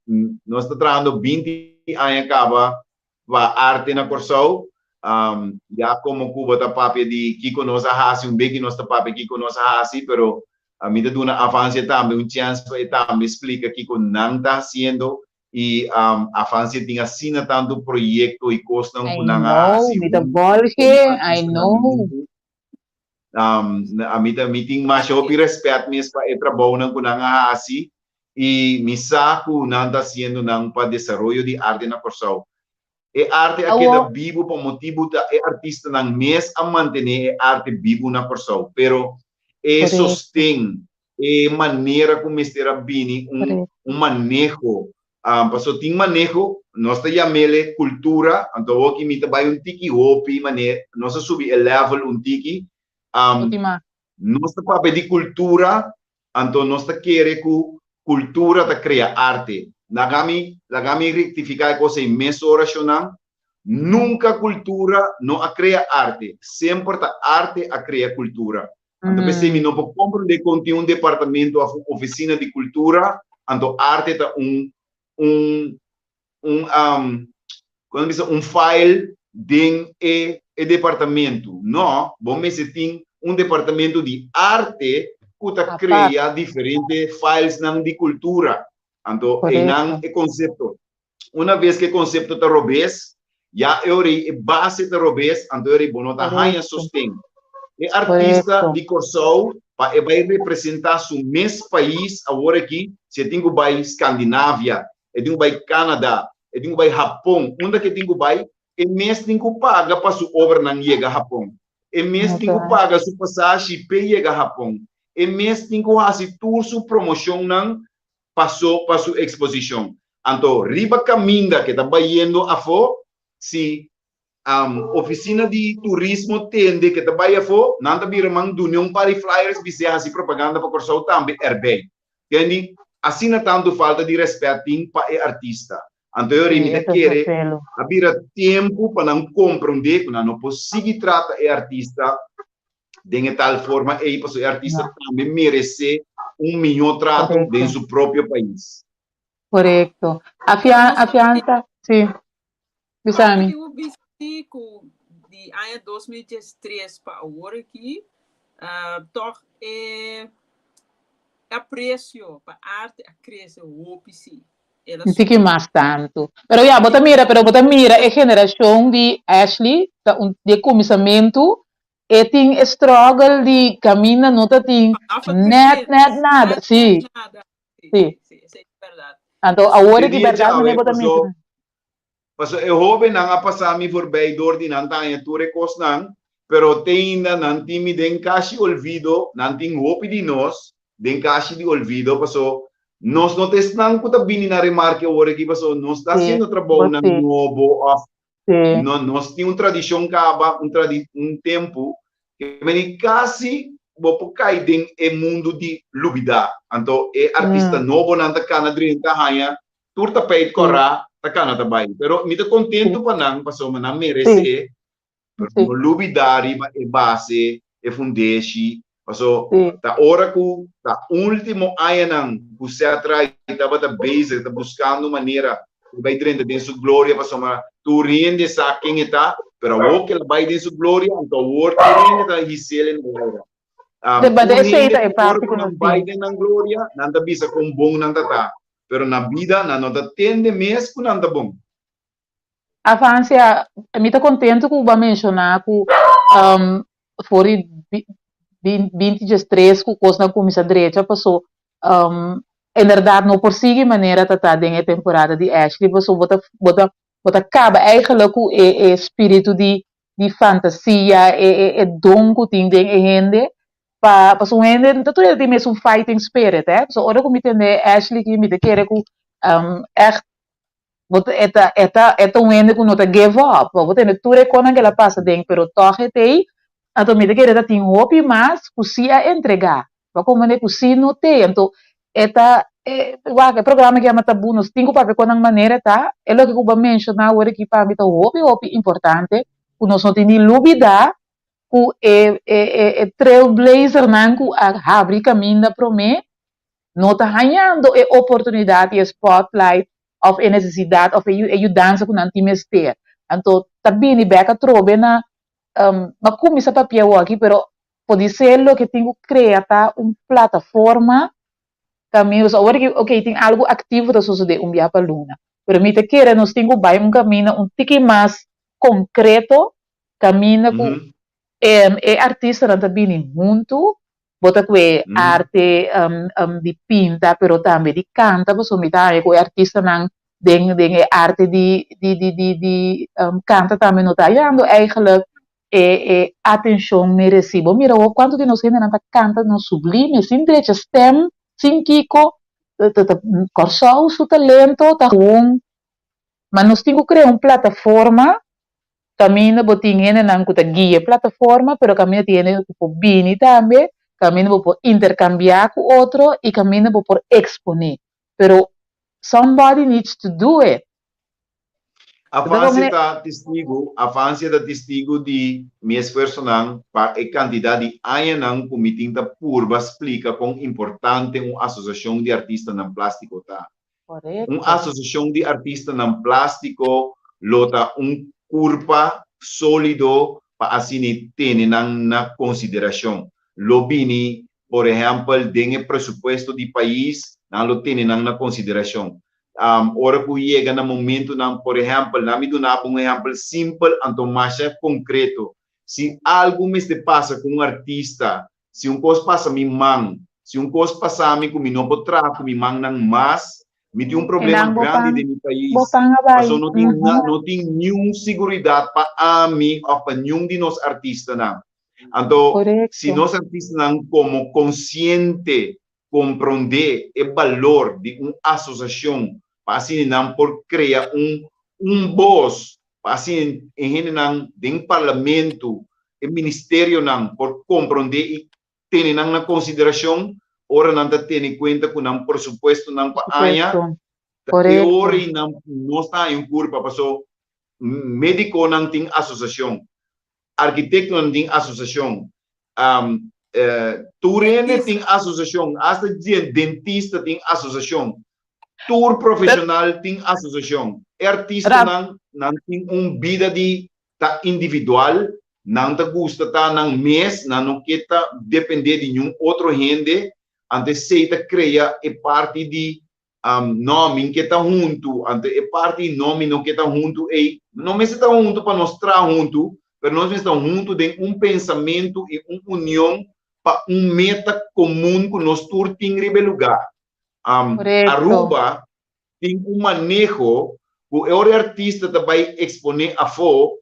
den, nos ta trahando 20 aña kaba pa arte na Kòrsou. Ya komo ku bo ta papia di kiko nos a hasi, un beki nos ta papia kiko nos a hasi, pero mi ta duna Avansia tambe un chèns pa e tambe splika kiko nan ta hasiendo I Afansia tin asina tantu proyekto i kosnan I ku nan a know, hasi mi ta huntu volge, komo I artistanan know. huntu. Ami ta mi tin masha hopi rèspèt mes pa e trabounan ku nan a hasi i mi sa ku nan ta hasiendo nan pa desaroyo di arte na Kòrsou. E arte a keda Awo, bibu pa motibu ta e artistanan mes a mantené e arte bibu na Kòrsou, pero e korekto, sosten e manera ku mester a bini un korekto. un maneho paso tin maneho nos ta yamele kultura anto awoki mi ta bai un tiki hopi mane nos a subi e level un tiki Hopi mas. nos ta papia di kultura anto nos ta kere ku kultura ta krea arte laga mi laga mi rektifiká e kos ei mesora shonnan nunka kultura no a krea arte semper ta arte a krea kultura Anto p'esei mi no por comprende con tin un departamento of un oficina di cultura, anto arte ta un, un, un, um, con ta bisa, un file den e, e departamento. No, bo mester tin un departamento di arte cu ta Apart. crea diferente filesnan di cultura. Anto einan Correcto. e concepto. Una vez ku e konsepto ta robes, ya e ora ei e base ta robes, anto e ora ei bo no ta haña sosten. E artista di Kòrsou pa e bai representá su mes pais awor aki, si e tin ku bai Skandinavia, e tin ku bai Kanada, e tin ku bai Hapon, unda ku e tin ku bai, e mes tin ku paga pa su obranan yega Hapon. E mes tin ku paga su pasashi p'e yega Hapon. E mes tin ku hasi tur su promoshonnan pasó pa su exposicion. Anto riba caminda ke ta bayendo afó, si oficina di turismo tende ke ta bay afó, nan ta bira man dune un par di flyers bis'é haci propaganda pa Corsou tambe erbij. Kendi asina tanto falta di respet tin pa e artista. Anto yo mi ta kere a bira tempo pa nan comprende cu nan no por sigui trata e artista den e tal forma ei, pasobra e artista tambe merece un mihó trato den su propio pais. Correcto. Afianza, sí. Bisami. Tin un bisti ku di aña 2013 pa awor aki, tòg e apresio pa arte a krese hopi sí. El a Un tiki subi. mas tantu. Pero ya, bo ta mira, pero bo ta mira e generashon di Ashley ta un di e kuminsamentu, e tin e struggle di kaminda no ta tin Vanaf het nèt begin, nèt nada. nèt Sí, nèt nada. Sí, sí. sí, esei ta bèrdat. Anto awor Te aki dia bèrdat djawe, manera bo ta paso, menshoná. paso e hóbennan a pasa mi voorbij dor di nan ta haña tur e kosnan, pero te ainda nan tin mi den kashi olvido, nan tin hopi di nos den kashi di olvido, paso nos no ta esnan ku ta bini na remarke awor aki, paso nos ta Sí, hasiendo bo trabounan sí, nobo òf sí. no, nos tin un tradishon kaba, un tradi, un tempu ke meni kasi bo por kai den e mundu di lubidá. Anto e artista Mm, nobonan ta kana drenta haña tur tapijt sí. kòrá. ta kana ta bai. Pero mi ta kontentu pa nan pasobra nan meresé, pero no lubidá riba e base, e fundeshi, paso ta ora ku ta último añanan ku Ced Ride tabata bezig ta buskando manera di bai drenta den su gloria pasobra tur hende sa ken e ta, pero awor ku el a bai den su gloria anto awor tur hende ta his'el en aire. Tur hende ku ora ku nan bai den nan gloria nan ta bisa kon bon nan ta ta, pero na bida nan no ta tende mes ku nan ta bon. Afancia, mi ta contento cu bo a menciona cu for di binti diestres cu cosnan cuminsa drecha paso en berdad no por sigui manera ta ta den e temporada di Ashley paso bo ta bo ta bo ta caba eigenlijk cu e e spiritu di di fantasia e e e don cu tin den e hende pa paso un hende no ta tur hende tin mesun fighting spirit eh paso ora cu mi tende Ashley aki mi ta kere cu echt Bo ta, e ta, e ta, e ta un hende ku no ta give up. Bo tende tur e konan ku el a pasa den, pero tòg e t'ei. Anto mi ta kere ta tin hopi mas ku sí a entregá. Bo komprendé ku sí no t'ei. Anto e ta, e, wak, e programa ku yama Tabú, nos tin ku papia kon nan manera ta. E loke ku bo a menshoná awor aki pa mi ta hopi, hopi importante, ku nos no tin di lubidá ku e, e, e, e trailblazernan ku a habri kaminda promé, no ta hañando e oportunidat i e spotlight òf e nesesidat òf e yudansa ku nan tin mester. Anto ta bini bèk atrobe na no a kuminsá papia awor aki pero podisé loke tin ku krea ta un plataforma kaminda pasobra awor aki oke tin algu aktivo ta sosodé un bia pa luna pero mi ta kere nos tin ku bai un kaminda un tiki mas konkreto kaminda ku e artistanan ta bini huntu Bo ta ku e arte di pinta pero tambe di kanta pasobra mi ta haña ku e artistanan den den e arte di di di di di kanta tambe no ta hayando eigenlijk e e atenshon meresí. Bo mira awor kuantu di nos hendenan ta kanta nos sublime sin drecha stem, sin kiko, ta ta Kòrsou su talento ta gewoon ma nos tin ku krea un plataforma Kaminda bo tin hendenan ku ta guia e plataforma, pero kaminda tin hende ku por bini tambe, kaminda bo por interkambiá ku otro i kaminda bo por eksponé. Pero somebody needs to do it. Afancia ta testigu, Afancia ta testigu di mi esfuersonan pa e kantidat di añanan ku mi tin ta purba splika kon importante un asosiashon di artistanan plástiko ta. Un asosiashon di artistanan plástiko lo ta un kurpa sólido pa asina tene nan na konsiderashon. Lo bini, por ehèmpel, den e presupuesto di pais, nan lo tene nan na konsiderashon. Ora ku yega na momentunan, por ehèmpel, nan mi duna bo un ehèmpel simpel anto masha konkreto. Si algu mester pasa ku un artista Si un kos pasa mi man, si un kos pasa mi ku mi no por traha ku mi mannan mas, mi tin un problema grandi den mi pais, pasobra no tin no tin niun siguridat pa ami òf pa niun di nos artistanan. Anto, si nos artistanan komo konsiente komprondé e balor di un asosiashon pa asina nan por krea un un bos pa asina e hendenan den parlamento, e ministerionan por komprondé i tene nan na konsiderashon ora nan ta tene kuenta ku nan presupuestonan pa aña, ta e ora ei nan nos ta haña un kurpa paso medikonan tin asosiashon, Arkitektonan tin asosiashon, tur hende tin asosiashon, asta dentista tin asosiashon, tur profeshonal tin asosiashon. E artistanan nan tin un bida di ta individual, nan ta gusta ta nan mes, nan no ke ta depende di niun otro hende, anto esei ta krea e parti di No, mi ke ta huntu. Anto e parti no, mi no ke ta huntu ei, no mester ta huntu pa nos traha huntu, pero nos mester ta huntu den un pensamentu i un union pa un meta komun ku nos tur tin riba e lugá. Aruba tin un maneho ku e ora e artista ta bai eksponé afó,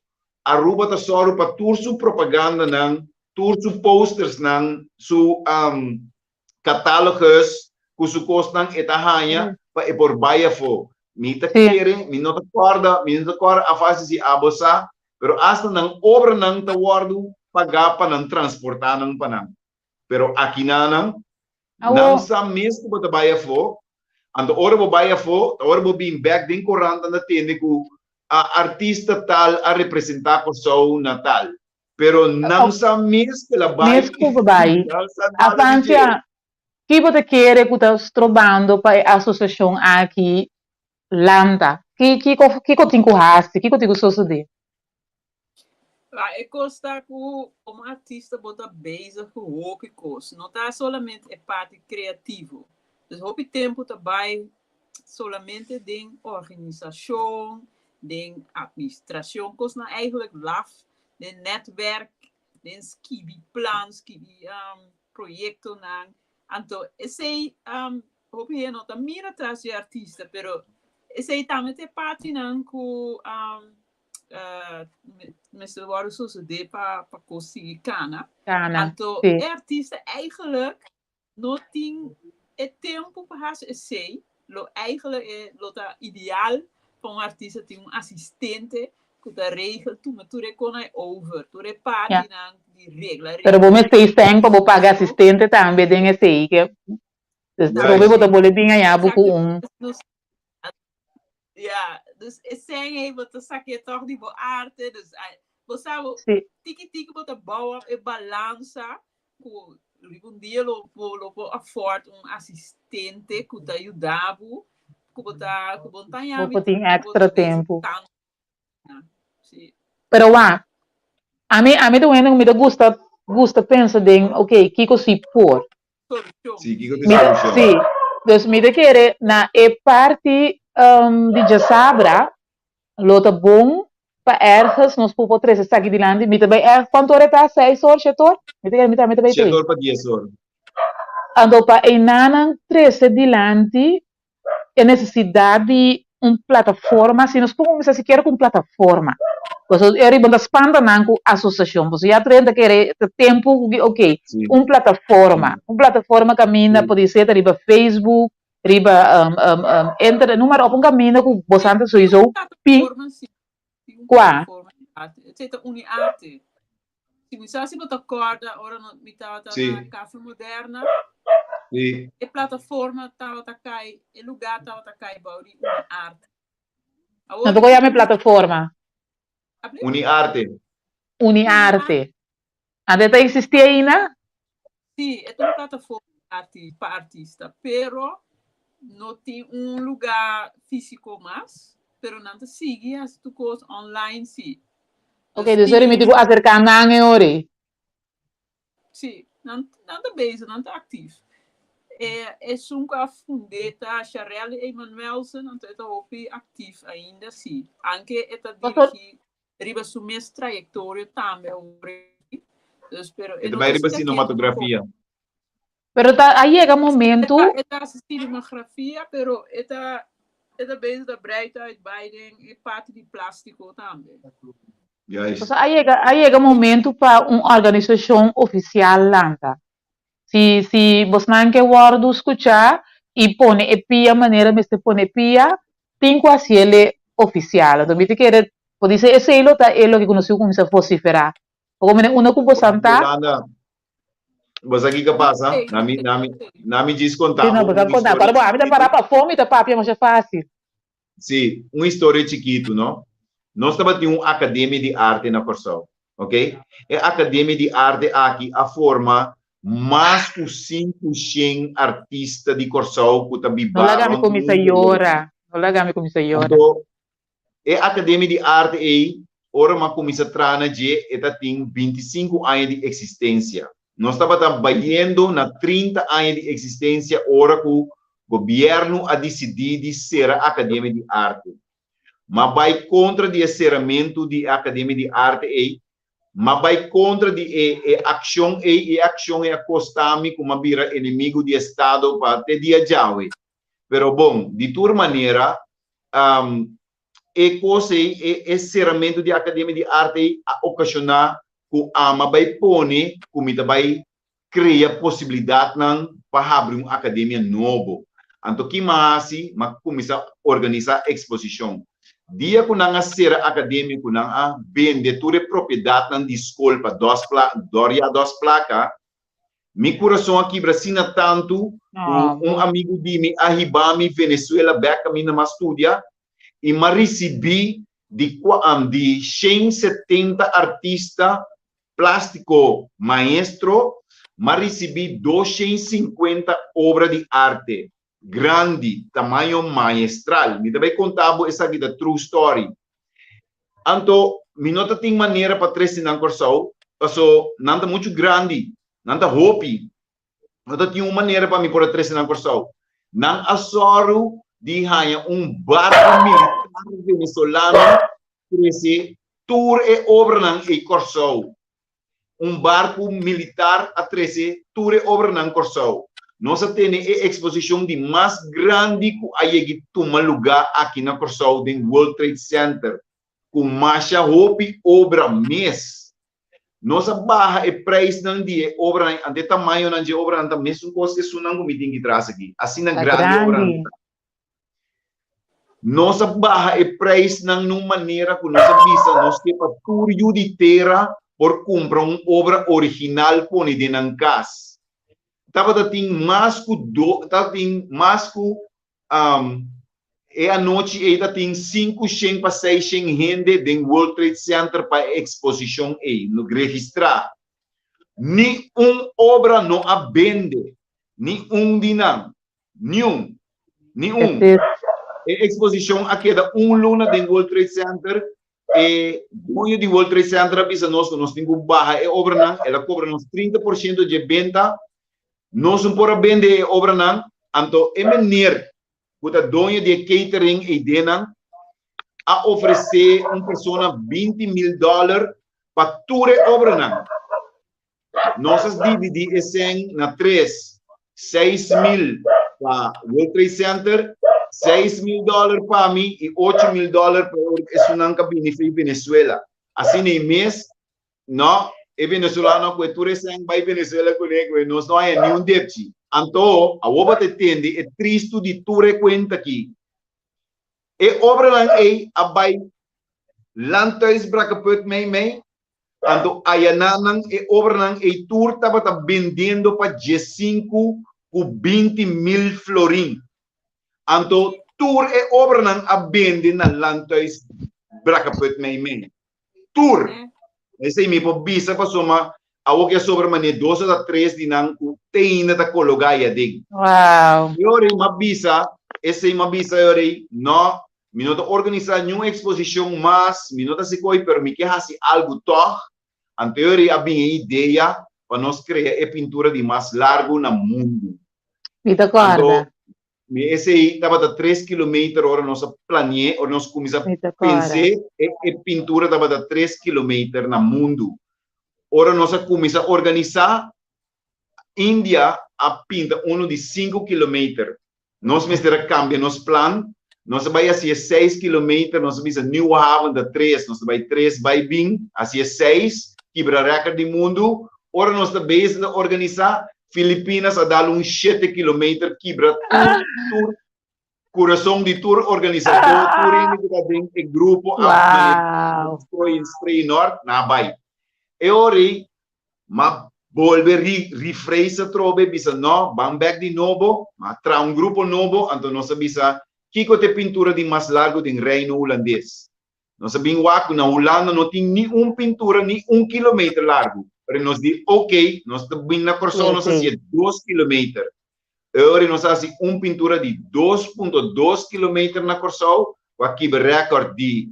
Aruba ta sòru pa tur su propagandanan, tur su postersnan, su catalogus cu su cosnan e ta haña pa e por bay afo. Mi ta kere, mi no ta corda, mi no ta corda afasi si abo sa, pero hasta nan obranan ta wordo paga pa nan transporta nan pa nan. Pero akinanan, nan sa mes cu bo ta bay afo. Anto ora bo bai afó, ta ora bo bin bèk den korant nan ta tende ku a artista tal a representá Kòrsou na tal. Pero nan sa mes ku el a bai, Mes ku bo bai. nan sa nada di dje. Afancia, ki bo ta kere ku ta strobando pa e asosiashon aki lanta? Ki kiko kiko tin ku hasi? Kiko tin ku sosodé? La e kos ta ku komo artista bo ta bezig ku hopi kos, no ta solamente e parti kreativo. Dus hopi tempu ta bai solamente den organisashon, den administrashon, kosnan eigenlijk laf, den netwerk, den skibi plan, skibi proyektonan. Anto esei hopi hende no ta mira tras di e artista, pero esei tambe ta e partinan ku mester wòrdu sosodé pa pa kos sigui kana. Kana, Anto sí. e artista eigenlijk no tin e tempu pa hasi esei, lo eigenlijk e lo ta ideal pa un artista tin un asistente ku ta regel tuma tur e konai over, tur e Ja. partinan di regla Pero bo regla. mester sèn pa bo paga Pero asistente tambe den esei ke dus trobe bo ta sí, bole bin aña bo ku exacto. un Nos Ja, dus e sèn ei bo ta sak'é tòg di bo arte, dus bo sa bo Sí. tiki tiki bo ta bou op e balansa ku riba un dia lo bo lo por afford un asistente ku ta yuda bo, ku bo ta ku bo no ta Bo haña mi por tin ku bo extra ta bezig tempu. tantu. Sí. Pero wak, ami ami ta un hende ku mi ta gusta gusta pensa den ok kiko si por. Solushon, Sí, kiko sí. ta Mi ta, solushon? sí. Dus mi ta kere na e parti di djasabra lo ta bon pa ergens nos por por trese esaki dilanti. Mi ta bai erg, kuantu ora e ta? Seis or, shete or? Mi ta kere mi tambe ta bai Shete tei. or pa dies or. Anto pa einanan trese dilanti e nesesidat di un plataforma, si nos por kuminsá sikiera ku un plataforma, pasobra e riba no ta spanta nan ku asosiashon, pasobra ya tur hende ta kere ta tempu ku ok, un plataforma, un plataforma kaminda podisé ta riba Facebook, riba internet, noem maar op, un kaminda ku boso ta souiso pi kua. Si mi sa si bo ta kòrda ora no, mi tabata na Sí. Café Moderna, Sí. e plataforma tabata kai, e lugá tabata kai bou di Uniarte. Awor No toko yama e plataforma. Abli? Uniarte. Uniarte. Ante ta existi ainda? Sí, e ta un plataforma arti, pa artista, pero no tin un lugá físiko mas, pero nan ta sigui hasi tur kos online sí. Ok, dus ori mi tin ku aserká nan e ori. Sí, nan, nan ta bezig, nan ta aktief. E, esun ku a fund'é ta Sharelle Emanuelsen, anto e ta hopi aktief ainda, sí. Anke e ta dirigí riba su mes trayektorio tambe awor aki. Dus, pero E e ta no bai ta riba sinta ketu tampoco. sinematografia. Pero ta a yega momento. E ta hasi cinemografia, pero e ta e ta bezig ta breid uit bai den e parti di plástiko tambe. Juist. Pasobra a yega a yega momento pa un organisashon ofisial lanta. Si si bosnan ke wòrdu skuchá i pone e pia manera mester pone e pia, tin ku hasiel ofisial. Anto mi ta kere podise esei lo ta e loke ku nos tin ku kuminsá vosiferá. Pasobra mene unda ku bosan ta. Yolanda, bo sa kiko pasa? Na mi, na mi, na mi djis konta Sí, no, bo bo sa un konta. historia Pero bo, ami ta chikitu. para pafó, mi ta papia masha fásil. Sí, un historia chikitu, no? Nos tabatin un akademia di arte na Kòrsou, ok? E akademia di arte aki a forma mas ku 500 artista di Kòrsou ku ta No bibá laga mi rònt kuminsá mundu. yora. No laga mi kuminsá yora. Anto, E Akademia di Arte ei, ora m'a kuminsá traha na dje, e ta tin 25 aña di eksistensia. Nos tabata bayendo na 30 aña di eksistensia ora ku gobièrnu a disidí di sera Akademia di Arte. M'a bai kontra di e seramentu di e Akademia di Arte ei, m'a bai kontra di e e akshon ei i e akshon ei a kosta mi ku m'a bira enemigu di estado pa te dia djawe. Pero bon, di tur manera, e kos ei, e e seramentu di Akademia di Arte ei a okashoná ku ama bai pone ku mi ta bai krea posibilidatnan pa habri un akademia nobo. Anto ki m'a hasi? M'a kuminsá organisá eksposishon. Dia ku nan a sera akademia, ku nan a bende tur e propiedatnan di skol pa dos pla, dor ya dos plaka, Mi kurason a kibra asina tantu ku un amigu di mi a hiba mi Venezuela bèk kaminda m'a studia i m'a risibí di di 170 artista plástiko maestro, m'a risibí 250 obra di arte grandi, tamaño maestral. Mi ta bai konta bo esaki ta true story. Anto mi no ta tin manera pa trese nan Kòrsou, paso nan ta muchu grandi, nan ta hopi. No ta tin un manera pa mi por a trese nan Kòrsou. Nan a sòru di haña un barku militar venezolano trese tur e obranan ei Kòrsou. Un barku militar a trese tur e obranan Kòrsou. Nos a tene e eksposishon di mas grandi ku a yegi tuma lugá aki na Kòrsou den World Trade Center, ku masha hopi obra mes. Nos a baha e preisnan di e obranan, anto e tamañonan dje obranan ta mesun kos ku esunnan ku mi tin ki tras aki. Asina grandi e obranan ta. Nos a baha e prijsnan na un manera ku nos a bisa nos ke pa tur yu di tera por kumpra un obra original pone den nan kas. Tabata tin mas ku do, tabatin mas ku e anochi ei tatin 500 pa 600 hende den World Trade Center pa e eksposishon ei, registrá. Ni un obra no a bende, ni un di nan. Niun. Ni un. E eksposishon a keda un luna den World Trade Center. E duño di World Trade Center a bisa nos ku nos tin ku baha e obranan. El a kobra nos 30% dje benta. Nos no por a bende e obranan. Anto e meneer ku ta doño di e catering eidenan a ofresé un persona 20 mil dòler pa tur e obranan. Nos a dividí e sèn na tres, 6000 pa World Trade Center, 6000 dòler pa mi i 8000 dòler pa esunnan ku a bini for di Venezuela. Asina ei mes, no, e venezolano a kue tur e sèn bai Venezuela kuné, ku nos no haña niun depchi. Anto, awor bo ta tende e tristu di tur e kuenta aki. E obranan ei a bai Landhuis Brakkeput meimei, Anto ayananan e obranan ei tur tabata bendiendo pa 15 ku 20 mil florin. Anto tur e obranan a bende na Landhuis Brakkeput meimei. Tur. Esei mi por bisa pasobra awor ke a sobra manera dos ota tres di nan ku te ainda ta kologá ei aden. E ora ei m'a bisa, esei m'a bisa e ora ei, no, mi no ta organisá niun eksposishon mas, mi no ta hasi koi, pero mi ke hasi algu tòg. Anto e ora ei a bin e idea pa nos krea e pintura di mas largu na mundu. Mi ta kòrda. Anto mi esei tabata tres kilometer ora nos a plani'é, ora nos kuminsá Mi ta kòrda. pens'é, e e pintura tabata tres kilometer na mundu. Ora nos a kuminsá organisá, India a pinta unu di 5 kilometer. Nos mester a kambia nos plan, nos a bai hasié 6 kilometer, nos a bisa Nieuwe Haven ta tres, nos ta bai tres bai bin, hasié seis, kibra rèkòrt di mundu. Ora nos ta bezig ta organisá, Filipinas a dal un 7 kilometer, kibra tur kurason di tur organisadó, tur hende ku ta den e grupo a manera Spray Nort, nan a bai. E ora ei m'a bolbe rephrase atrobe, bisa no, ban bèk di nobo, m'a traha un grupo nobo, anto nos a bisa kiko ta e pintura di mas largu den Reino Hulandes. Nos a bin wak ku na Hulanda no tin ni un pintura ni un kilometer largu. Pero nos di ok, nos ta bin na Kòrsou nos a hasié 2 kilometer. E ora nos a hasi un pintura di 2.2 kilometer na Kòrsou, ku a kibra rèkòrt di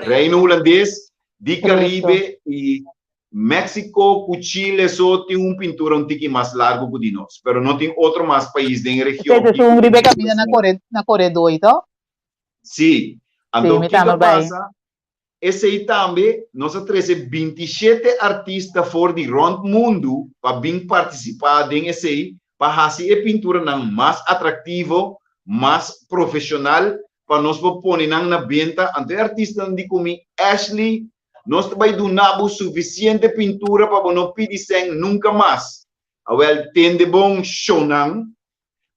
Reino Hulandes, di Karibe i Mexico ku Chile so tin un pintura un tiki mas largu ku di nos, pero no tin otro mas pais den e region. Esei ta un riba e kaminda na Koredoi, to? Sí. Anto kiko pasa? Esei tambe nos a trese 27 artista for di rònt mundu pa bin partisipá den esei pa hasi e pinturanan mas atraktivo, mas profeshonal pa nos por pone nan na benta. Anto e artistanan di ku mi, Ashley, nos ta bai duna bo sufisiente pintura pa bo no pidi sèn nunka mas. Awèl, tende bon, shownan.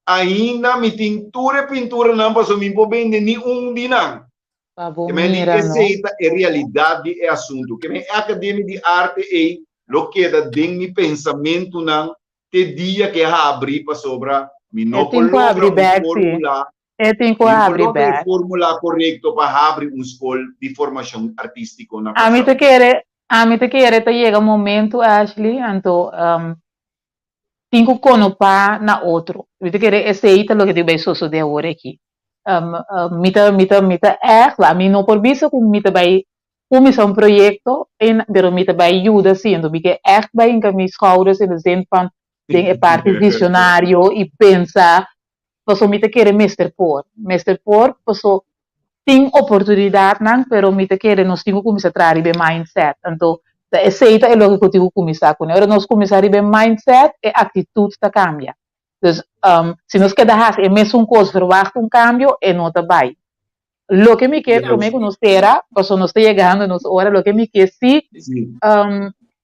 Ainda mi tin tur e pinturanan pasobra mi por bende ni un di nan. Pa bo Ke men di mira, no? esei ta e realidat di e asuntu. Ke men e akademia di arte ei. lo keda den mi pensamentunan te dia ku e habri pasobra mi E no por tin ku logra habri un bèk, sí. fórmula. E tin ku Mi no por habri logra e bèk. fórmula korekto pa habri un skol di formashon artístiko na Ami ta Kòrsou. kere, ami ta kere ta yega un momento, Ashley, anto tin ku konopá na otro. Mi ta kere esei ta loke tin bai sosodé awor aki. Mi ta, mi ta, mi ta ègt, mi no por bisa ku mi ta bai kuminsá un proyekto, pero mi ta bai yuda si, anto mi ke ègt bai hinka mi schouders in de zin van den e parti visionario i pensa paso mi ta kere mester por, mester por paso tin oportunidatnan pero mi ta kere nos tin ku kuminsá traha riba e mindset, anto ta esei ta e loke ku tin ku kuminsá kuné, ora nos kuminsá riba e mindset e aktitut ta kambia, dus si nos keda hasi e mesun kos verwagt un kambio e no ta bai. Loke mi ke promé ku nos sera, paso nos ta yegando nos ora, loke mi ke si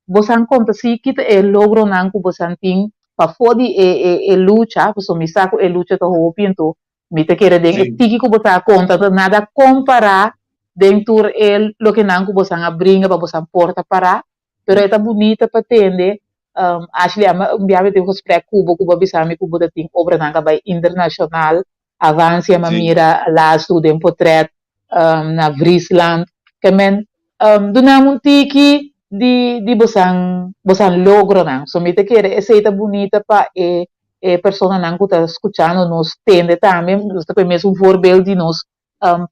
bosan konta si kita e logronan ku bosan tin pafó di e e e lucha, paso mi sa ku e lucha ta hopi, anto mi ta kere den e tiki ku bosan a konta ta nada kompará den tur e lokenan ku bosan a bringa pa bosan por ta pará, pero e ta bunita pa tende. Ashley, ami un biaha mi tin un gesprek ku bo ku bo a bisa mi ku bo ta tin obranan ku a bai internashonal. Avancia m'a mira laatst den potret na Vriesland. Ke men duna un tiki di di bosan bosan logronan. So mi ta kere esei ta bunita pa e e personanan ku ta skuchando nos tende tambe. Nos ta pone mes un voorbeeld di nos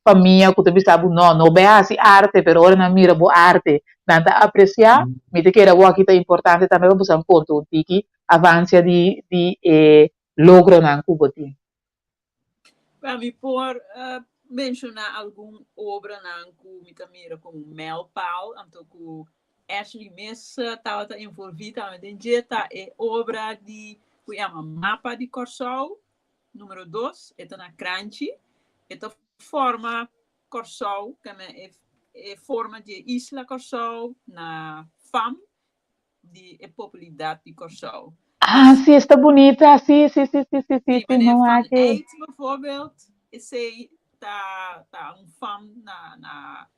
famia ku ta bisa bo no, no bai hasi arte, pero ora nan mira bo arte nan ta apresiá. Mi ta kere awor aki ta importante tambe pa bosan konta un tiki avancia di di e logronan ku bo tin. Pa mi por menshoná algun obranan ku mi ta mira komo mijlpaal, anto ku Ashley mes tabata envolví tambe den dje, ta e obra di ku yama Mapa di Kòrsou número dos, e ta na Kranchi, e ta forma Kòrsou, e forma di e isla Kòrsou na fam di e populidat di Kòrsou. Ah, sí, esta bunita. Sí, sí, sí, sí, sí, sí, Sí, sí, meneer no Van aki. Eyck bijvoorbeeld, esei ta, ta un fam na, na,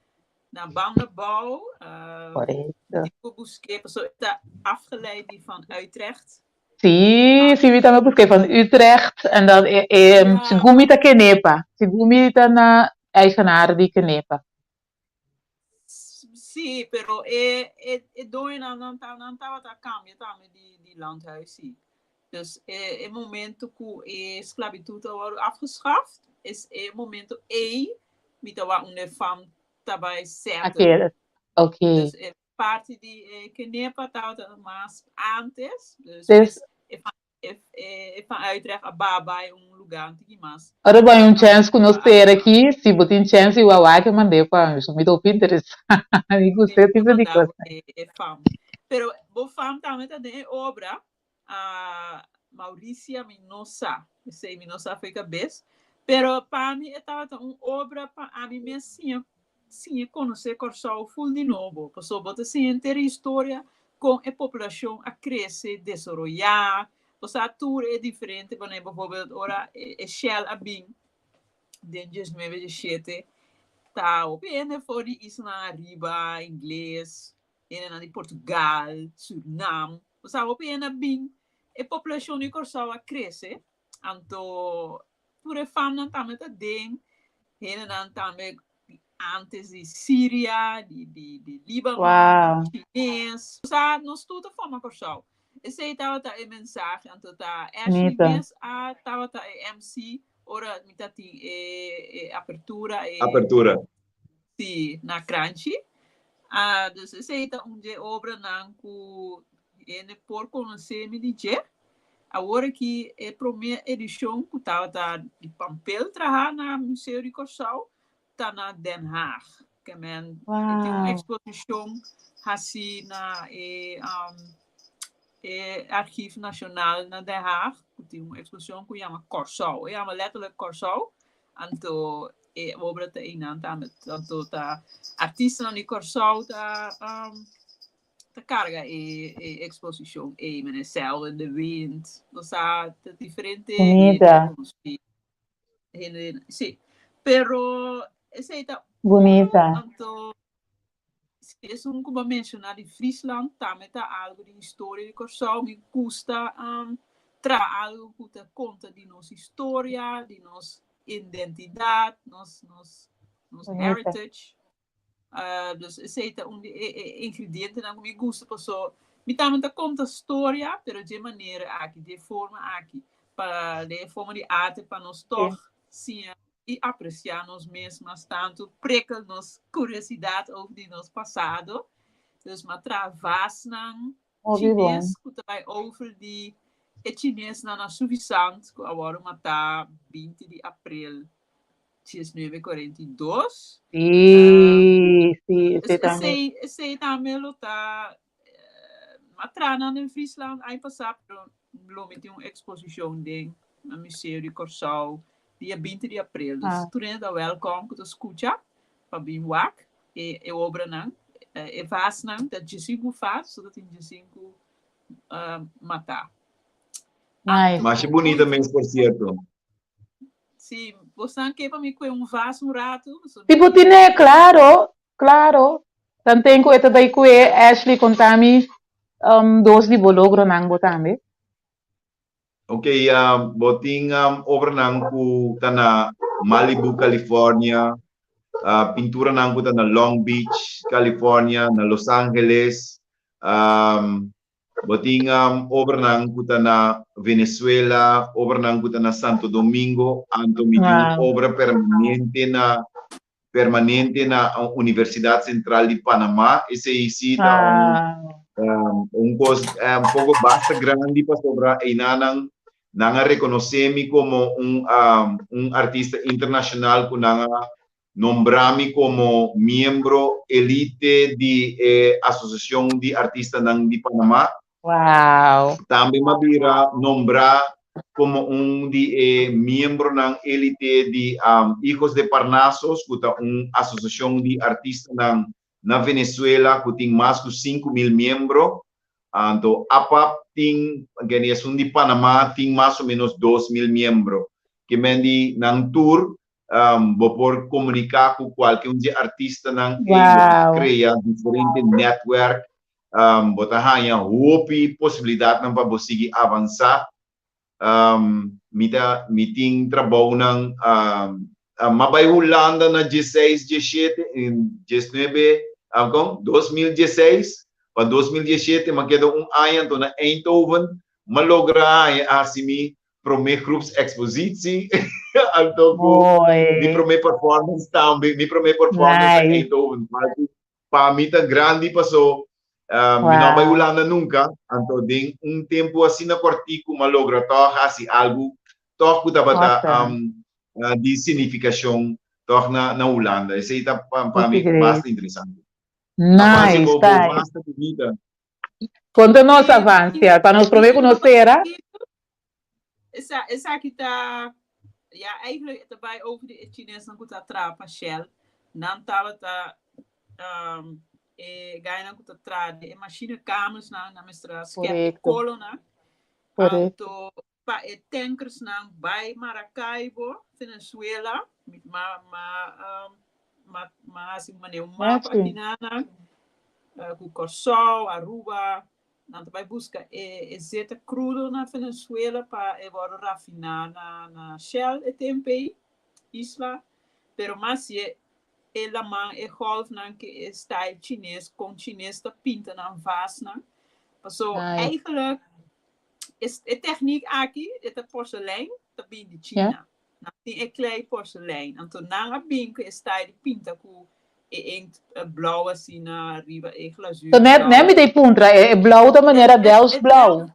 na Bandabou. Correcto. Tin ku busk'é, pasobra e ta afgeleid di Van Uytrecht. Sí, sí, mi tambe busk'é van Utrecht en dan e, e, segun mi ta Kenepa. Segun mi ta na eigenaar di Kenepa. Sí, pero e, e, e doñonan nan, ta, nan tabata cambia tambe di, di landhuis, sí. Dus e, e momento ku e sklabitut a wòrdu afgeschaft, is e momento ei mi ta wak unda e fam ta bai settle. Akela, ok. Dus e parti di e Kenepa tabata mas antes, dus Dus e fam E van Utrecht a ba bai un lugar un tiki mas. Ora bo hay un chance cu nos ter aki, si bo tin chance y wawa ke mand'é pa mi, so mi ta hopi interesa. Mi gusta e tipo di cos. E fam. Pero bo fam tambe ta den e obra, a Mauricia mi no sa, esey mi no sa fo'i cabes, pero pa mi e tabata un obra pa ami mes siña siña conoce Corsou ful di nobo, pasobra bo ta siña henter e historia con e poblacion a crece, desaroya, bo sa tur e diferente manera, bijvoorbeeld ora e Shell a bin den diesnuebe diesshete ta hopi hende for di islanan ariba, ingles, hendenan di Portugal, Surinam, bo sa hopi hende a bin, e poblacion di Corsou a crece, Anto tur e famnan tambe ta den, hendenan tambe antes di Siria, di, di, di Libanon, Wow. Chines. Sa, nos tur ta forma Kòrsou. Esei tabata e mensahe. Anto ta Ashley Bonita. mes a tabata e MC ora mi ta tin e, e apertura, e Apertura. Sí, na Kranchi. Ah, dus esei ta un dje obranan ku hende por konosé mi di dje. Awor aki e promé edishon ku tabata di pampel trahá na Museo di Kòrsou ta na Den Haag. Ke men e tin un eksposishon hasí na e e Archief Nacional na Den Haag ku tin un eksposishon ku yama Kòrsou. E yama letterlijk Kòrsou. Anto e obra ta einan tambe. Anto ta artistanan di Kòrsou ta ta karga e e eksposishon ei, mene Zeil in de Wind, nos sa ta diferente hende Bunita. konosí. Hende, sí. Pero esei ta unu, Bunita. anto. Esun ku bo a menshoná di Friesland tambe ta algu di historia di Kòrsou. Mi gusta traha algu ku ta konta di nos historia, di nos identidat, nos nos nos heritage. Dus esei ta un di e e ingredientenan ku mi gusta paso mi tambe ta konta storia pero dje manera aki, dje forma aki, pa den e forma di arte pa nos tòg siña i apresiá nos mes mas tantu, prikkel nos kuriosidat over di nos pasado. Dus m'a traha vasnan chines ku ta bai over di e chinesnan na Suffisant ku a wòrdu matá 20 di aprel 1942. Sí, sí, esei tambe. Esei, esei tambe lo ta m'a traha nan den Friesland aña pasá, pero lo mi tin un eksposishon den na Museo di Kòrsou dia 20 di aprel. Dus tur hende ta wèlkòm ku ta skucha pa bin wak e e obranan. E vasnan ta diesinku vas, so ta tin diesinku matá. Nice. Masha bunita mes por sierto. Si bosan ke pa mi kue un vas un ratu. Si bo tine, claro, claro. Tanten ku e ta bai kue, Ashley konta mi dos di bo logronan bo tambe. Ok, bo tin obranan ku ta na Malibu, California, pinturanan ku ta na Long Beach, California, na Los Angeles, Bo tin obranan ku ta na Venezuela, obranan ku ta na Santo Domingo, anto mi tin un obra permanente na permanente na Universidat Sentral di Panamá. Esei sí ta un un kos un poko basta grandi pasobra einanan nan a rekonosé mi komo un un artista internashonal ku nan a Nombra mi komo miembro elite di e Asosiashon di Artistanan di Panamá. Wow! Tambe m'a bira nombrá komo un di e miembronan elite di Hijos de Parnasos, ku ta un asosiashon di artistanan na Venezuela ku tin mas ku 5000 miembro. Anto APAP tin, geni esun di Panamá tin mas o ménos 2000 miembro. Ke men di nan tur Bo por komuniká ku kualke un di e artistanan ei, bo por krea diferente nètwèrk, bo ta haña hopi posibilidatnan pa bo sigui avansá. Mi ta mi tin trabounan, m'a bai Hulanda na dieseis, dieshete, diesnuebe, kon? 2016 pa 2017 m'a keda un aña anto na Eindhoven, m'a logra haña hasi mi promé groepsexpositie anto ku mi promé performance tambe, mi promé performance na Eindhoven. Pa mi ta grandi paso mi no a bai Hulanda nunka, anto den un tempu asina kòrtiku mi a logra tòg hasi algu tòg ku tabata di signifikashon tòg na Hulanda. Esei ta pa mi basta interesante. Nice, nice. Basta bunita. Konta nos Avancia, pa nos promé ku nos sera. Esa, esaki ta, ja, eigenlijk ta bai over di e chinesnan ku ta traha pa Shell. Nan tabata um, e gainan ku ta traha di e machinekamersnan, nan mester a skep e kolonan. Anto pa e tankersnan bai Maracaibo, Venezuela, mi ma ma um, ma ma hasi manera un mapa aki nan, ku Kòrsou, Aruba, Nan ta bai buska e e zeta krudo na Venezuela pa e wòrdu rafiná na na Shell e tempu ei, isla. Pero mas si e e laman, e gòlfnan ke e style chines, kon chines ta pinta nan vasnan. Paso eigenlijk e e tekniek aki, e ta porselein, ta bin di China. Nan tin e klei porselein. Anto nan a bin ku e style di pinta ku e inkt blou asina riba e glazuur So net, net blou. mi ta puntra, e, e blou ta manera Delft blou.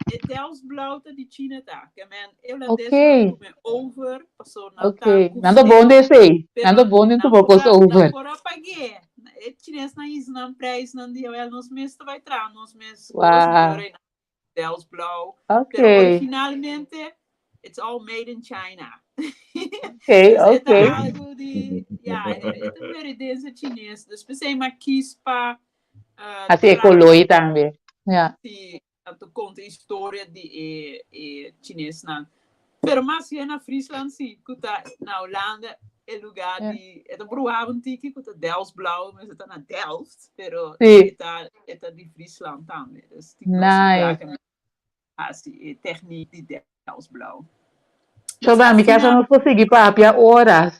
E Delft blou ta di China ta. Ke men e holandesnan a tuma e over, paso nan ta Nan ta bon gust'é. den esei. Pero Nan ta bon den nan tuma por kos a, nan over. por a pag'é. E chinesnan hisa nan prijsnan di, awel nos mes ta bai traha nos mes kos, anto Delft blauw. Pero originalmente, it's all made in China. Dus e ta algo di, ja, e ta heredensia chines. Dus p'esei m'a kies pa Hasi e koloi tambe, ja. Si, anto konta historia di e e chinesnan. Pero mas bien na Friesland si, ku ta na Hulanda. E lugá di, e ta bruhá un tiki ku ta Delfts Blauw, mas e ta na Delft, pero e ta e ta di Friesland tambe. Dus tin dos lugá Nice. ku hasi e techniek di Delfts Blauw. Cho Dus ba, mi casa asina nos por sigui papia horas.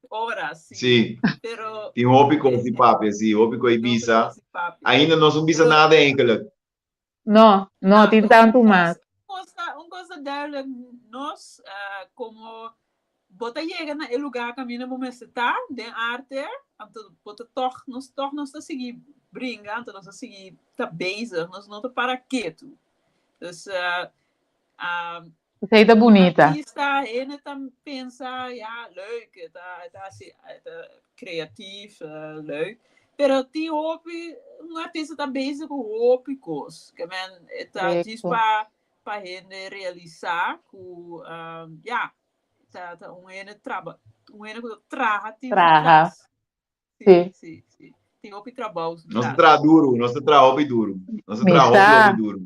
horas, sí. Sí, Pero tin hopi kos di papia, sí, hopi kos di hopi bisa. kos di papia. Ainda nos no bisa Pero nada eigenlijk. No, no, tin Anto, tantu un kos, mas. kos ta, un kos ta duidelijk, nos eh, komo bo ta yega na e lugá kaminda bo mester ta den arte, anto bo ta tòg, nos tòg nos ta sigui bringa, anto nos ta sigui ta bezig, nos no ta para ketu. Dus eh, ah, Esei ta bunita. Artista, hende ta pensa, ja, leuk, e ta, e ta hasi, e ta creatief, leuk. Pero tin hopi, un artista ta bezig ku hopi kos. Ke men, e ta djis Correcto. pa, pa hende realisá ku, ja, ta, ta un hende traba, un hende ku ta traha tin su Traha. tras. Sí. Sí, sí, sí. Tin hopi trabou su Nos ta tras. traha duru, nos ta traha hopi duru. Nos ta Mi traha hopi, sa. hopi duru.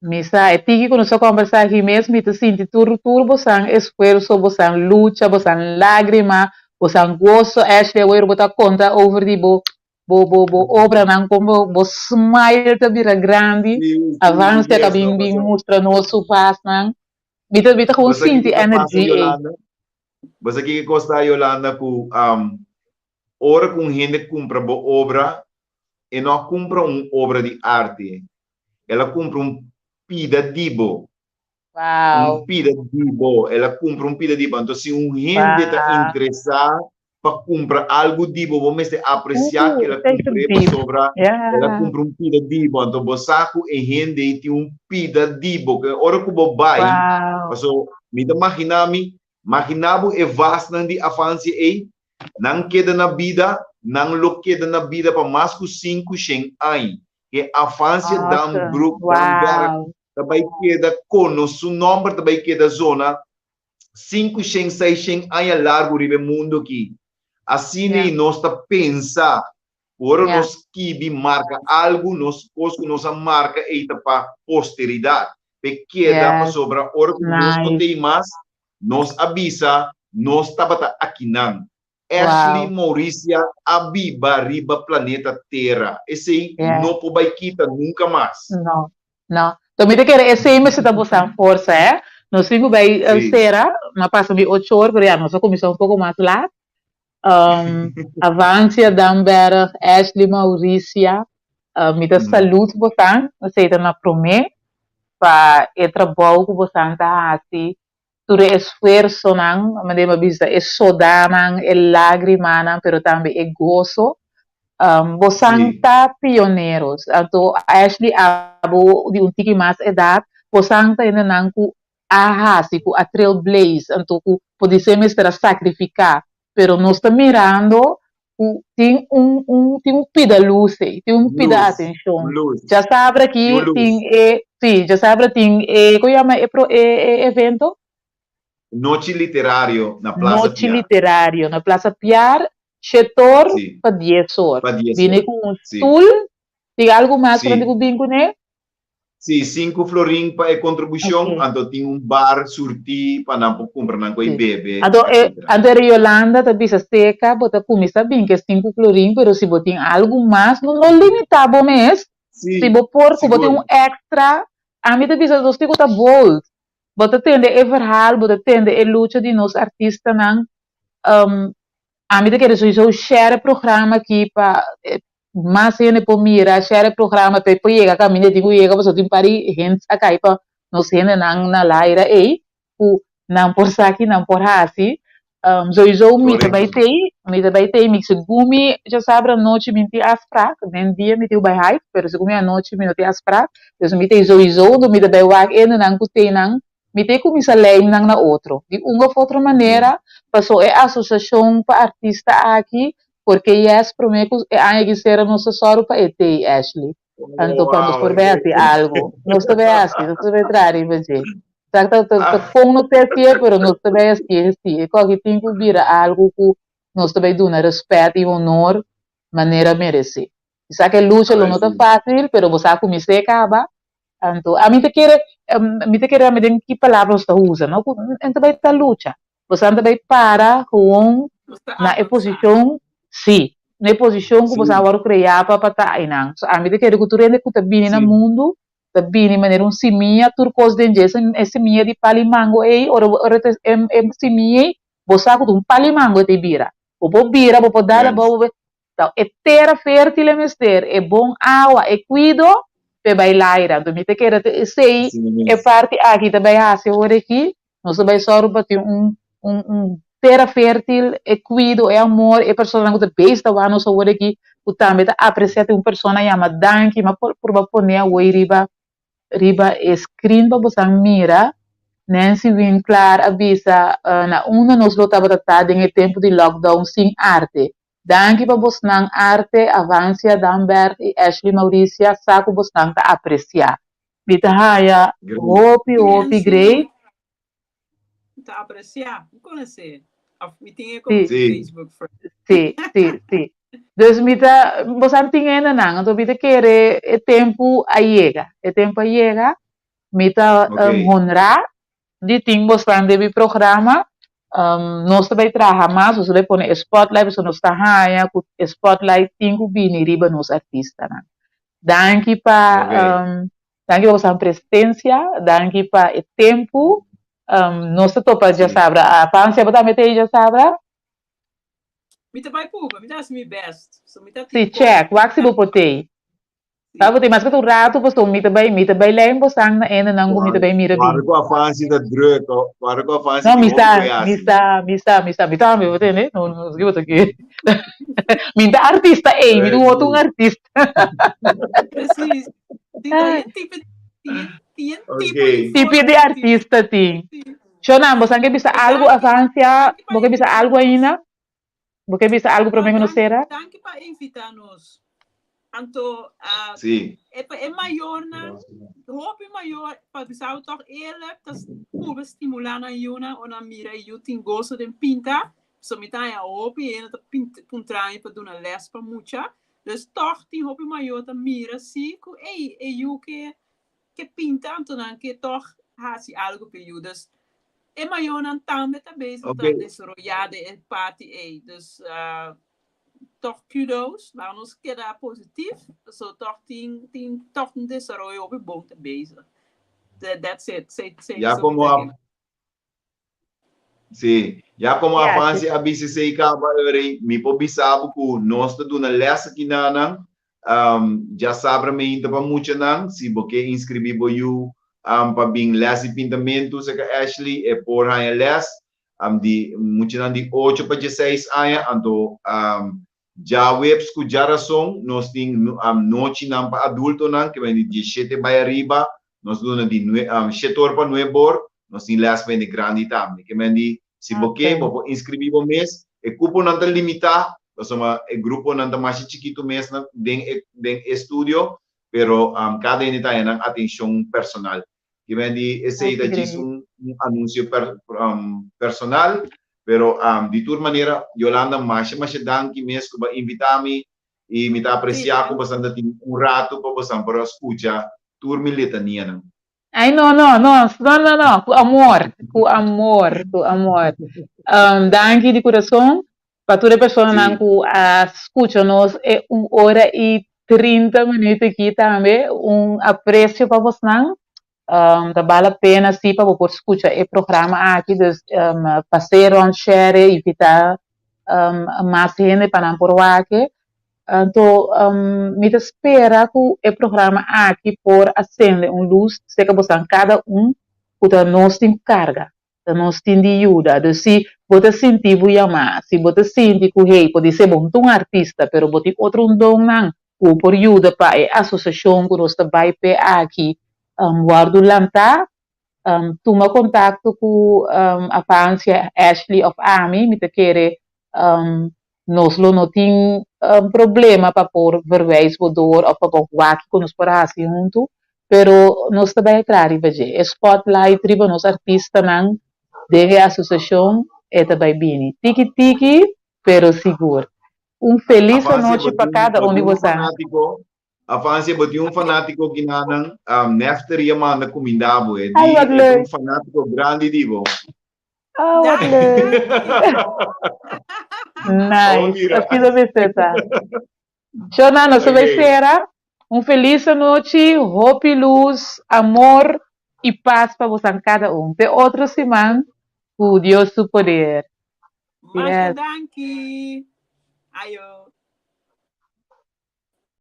Mi sa, e tiki ku nos a kombersá aki mes, mi ta sinti tur tur bosan esfuerso, bosan lucha, bosan lágrima, bosan goso. Ashley, awor bo ta konta over di bo bo bo bo obranan kon bo bo smile ta bira grandi. Sí, sí, Avancia ta yes, no, bin bin paso. mustra nos su pasnan. Mi ta mi ta gewoon Bo sa sinti kiko ta pasa, energy ei. Yolanda? Bo sa kiko kos ta, Yolanda, ku um, ora ku un hende kumpra bo obra, e no a kumpra un obra di arte, El a kumpra un pida di bo. Un Wow. pida di bo. El a kumpra un pida di bo. Anto si un hende ta Wow. interesá pa kumpra algu di bo, bo mester apresiá ku el a Esei ta kumpr'é deep. pasobra el a Yeah. kumpra un pida di bo. Anto bo sa ku e hende ei tin un pida di bo. Ke ora ku bo bai, Wow. paso mi ta maginá mi, maginá bo e vasnan di afansia ei, nan keda na bida, nan lo keda na bida pa mas ku 500 aña. E afansia Awesome. Dambroek, Damberg Wow. ta bai keda kono su nomber ta bai keda zona 500, 600 aña largu riba e mundu aki. Asina Yeah. nos ta pensa. Ora Yeah. nos skibi marka algu, nos kos ku nos a marka ei ta pa posteridat. P'e keda Yes. pasobra ora ku nos no Nice. tei mas, nos a bisa nos tabata akinan. Ashley Wow. Mauricia a biba riba planeta Tera. Esei Yeah. no por bai kita nunka mas. No, no. To mi ta kere esei mester ta bosan forsa, eh. Nos tin ku bai Sí. sera, m'a pasa mi ocho or, pero ya nos a kuminsá un poko mas lat. Um, Avancia Damberg, Ashley Mauricia, mi ta salud bosan, esei ta na promé pa e trabou ku bosan ta hasi Tur e esfuersonan, manera mi a bisa, e sodanan, e lagrimanan, pero tambe e goso. Bosan ta pioneros. Anto Ashley abo di un tiki mas edat, bosan ta hendenan ku a hasi, ku a trailblaze, anto ku podisé mester a sakrifiká. Pero nos ta mirando ku tin un un tin un pida lus ei, tin un pida Lus, atenshon. un lus. Djasabra Tin aki un lus. tin e, sí, djasabra tin e, kon yama e pro e e evento? Nochi Literario na Plaza Nochi Piar. Literario na Plaza Piar, shetor Sí, pa dies or. pa dies Bini or. ku un Sí, stul, tin algu mas ku nan tin sí. ku bin kuné? Sí, sinku florin pa e kontribushon, Ok. anto tin un bar surtí pa nan por kumpra nan ku e Sí. bebe, Anto e etcétera. anto e Yolanda ta bisa seka bo ta kuminsá bin ku e sinku florin, pero si bo tin algu mas no no limitá bo mes, si Sí, bo por ku bo tin sigur. un èkstra, ami ta bisa nos tin ku ta bold, bo ta tende e verhaal, bo ta tende e lucha di nos artistanan, ami ta kere sowieso share e programa aki pa Mas hende por mira, share e programa pa e por yega kaminda e tin ku yega pasobra tin par di hents a kai pa nos hendenan na laira ei ku nan por sa ki nan por hasi. Souiso mi ta bai Korekto. tei, mi ta bai tei, mi segun mi djasabra anochi mi tin afsprak, den dia mi tin ku bai hike, pero segun mi anochi mi no tin afsprak, dus mi tei souiso, mi ta bai wak hendenan ku teinan Mi ta e kuminsá lijm nan na otro, di un òf otro manera, pasó e asosiashon pa artista aki, porque yes, promé ku e aña aki sera nos ta sòru pa e tei, Ashley. Anto pa nos por bai hasi algu. Nos ta bai hasi, nos ta bai traha riba dje. Sa ta ta ta kon no ta hasié, pero nos ta bai hasié si. E kòke tin ku bira algu ku nos ta bai duna rèspèt i honor manera meresé. Sa ku e lucha lo no ta fásil, pero bo sa kumins'é kaba. Anto, ami ta kere, mi ta kere ami den ki palabra nos ta usa, no? Ku nan ta bai ta lucha. Boso nan ta bai para gewoon na e posishon, sí, na e posishon ku boso a wòrdu kreá pa pa ta einan. So ami ta kere ku tur hende ku ta bini na mundu ta bini manera un simia, tur kos den dje. E simia di pali mango ei, ora ora ta e e simia ei, bo sa ku ta un pali mango e ta bira. Bo por bira, bo por dal abou, bo por Ta e tera fértil e mester, e bon awa, e kuido, p'e bai laira. Anto mi ta kere ta esei e parti aki ta bai hasi awor aki. Nos ta bai sòru pa tin un un un tera fértil, e kuido, e amor, e personanan ku ta bezig ta wak nos awor aki, ku tambe ta apresiá tin un persona yama danki. Mi a purba pone awor riba riba e screen pa bosan mira, Nancy Winklaar a bisa na unda nos lo tabata ta den e tempu di lockdown sin arte. Danki pa bosnan arte, Avancia Damberg y Ashley Mauricia sa cu bosnan ta aprecia. Mi ta haya hopi hopi great. Mi ta aprecia, mi conoce. Of mi tin e como Facebook friend. Si, si, si. Dus mi ta, bosan tin hendenan, anto mi ta kere e tempu a yega. E tempu a yega, mi ta honra di tin bosnan den mi programa. Nos ta bai traha mas, nos ta bai pone e spotlight, pasobra nos ta haña ku e spotlight tin ku bini riba nos artistanan. Danki pa danki pa boso presensia, danki pa e tempu. Nos ta topa djasabra. Francia, bo tambe ta ei djasabra? Mi ta bai purba, mi ta hasi mi best. So mi ta tin. Si, check. Wak si bo por t'ei. Sa bo tin mas ku un ratu pasobra mi ta bai mi ta bai lei bosan na endenan ku mi ta bai mira bin. Wara ku Afansi ta druk oh. Wara ku Afansi No, mi sa, mi sa, mi sa, mi sa. Mi tambe, bo tende? No, no, ki bo ta ke. Mi ta artista ei, mi ta un otro un artista. Precies. Tin tipo, tin, tin tipo di Tipo di artista tin. Shonan, bosan ke bisa algu Afansia? Bo ke bisa algu ainda? Bo ke bisa algu promé ku nos sera? Danki pa invitá nos. Anto, uh, Sí. e, e mayornan, hopi mayor, pa bisa bo tòg eerlijk, ta purba stimulá nan yunan o nan mira e yu tin goso den pinta. So mi ta haña hopi hende ta pint, puntra mi pa duna lès pa mucha. Dus tòg tin hopi mayor ta mira si ku ey, e yu ke ke pinta anto nan ke tòg hasi algu pa e yu. Dus e mayornan tambe ta bezig ta desaroyá den e parti ei. Dus tòg kudos, laga nos keda positif, pasobra tòg tin tin tòg un desaroyo hopi bon ta bezig. That's it. Sei sei Ya komo a Sí, ya komo Afansi a bisa esei kaba, Eury, mi por bisa bo ku nos ta duna lès aki na nan. Djasabra meinta pa muchanan, si bo ke inskribí bo yu pa bin lès di pintamentu serka Ashley, e por haña lès di muchanan di ocho pa dieseis aña, anto Djaweps ku djarason nos tin nochinan pa adultonan ke bini di dieshete bai ariba, nos ta duna di shete or pa nuebe or, nos tin lès pa hende grandi tambe. Ke men di si bo ke bo por inskribí bo mes, e kuponan ta limitá pasobra e gruponan ta masha chikitu mes den e den e studio, pero kada hende ta haña nan atenshon personal. Ki men di esei ta djis un anunsio personal, pero di tur manera Yolanda masha masha danki mes ku bo a invita mi i mi ta apresia ku bosan ta tin un ratu pa bosan por a skucha tur mi letanianan. Ai no no no no no no ku amor ku amor ku amor danki di kurason Pa tur e personanan ku a skucha nos e un ora i trinta minuut aki tambe, un apresio pa bosnan. Ta bal la pena si pa bo por skucha e programa aki, dus pas'é rònt, share, invitá mas hende pa nan por wak e. Anto mi ta spera ku e programa aki por a sende un lus serka bosnan kada un ku ta nos tin ku karga. Ta nos tin di yuda. Dus si bo ta sinti bo yamá, si bo ta sinti ku hey, podisé bo no ta un artista, pero bo tin otro un donnan ku bo por yuda pa e asosiashon ku nos ta bai p'e aki wòrdu lantá, tuma kontakto ku Afancia, Ashley òf ami. Mi ta kere Nos lo no tin problema pa por verwijs bo door of pa por wak ku nos por hasi huntu, pero nos ta bai kla riba dje. E spotlight riba nos artistanan den e asosiashon e ta bai bini. Tiki tiki, pero sigur. Un felis anochi pa kada un di bosan. Afansia, bo tin un fanátiko kinanan, Neftery a manda kuminda bo. E di, e ta un fanátiko grandi di bo. Oh, wat leuk. Nice. mira. Asina mester ta. Shona, nos ta bai sera. Un felis anochi, hopi lus, amor i pas pa bosan kada un. Te otro siman ku Dios su poder. Masha Yes. danki. Ayo.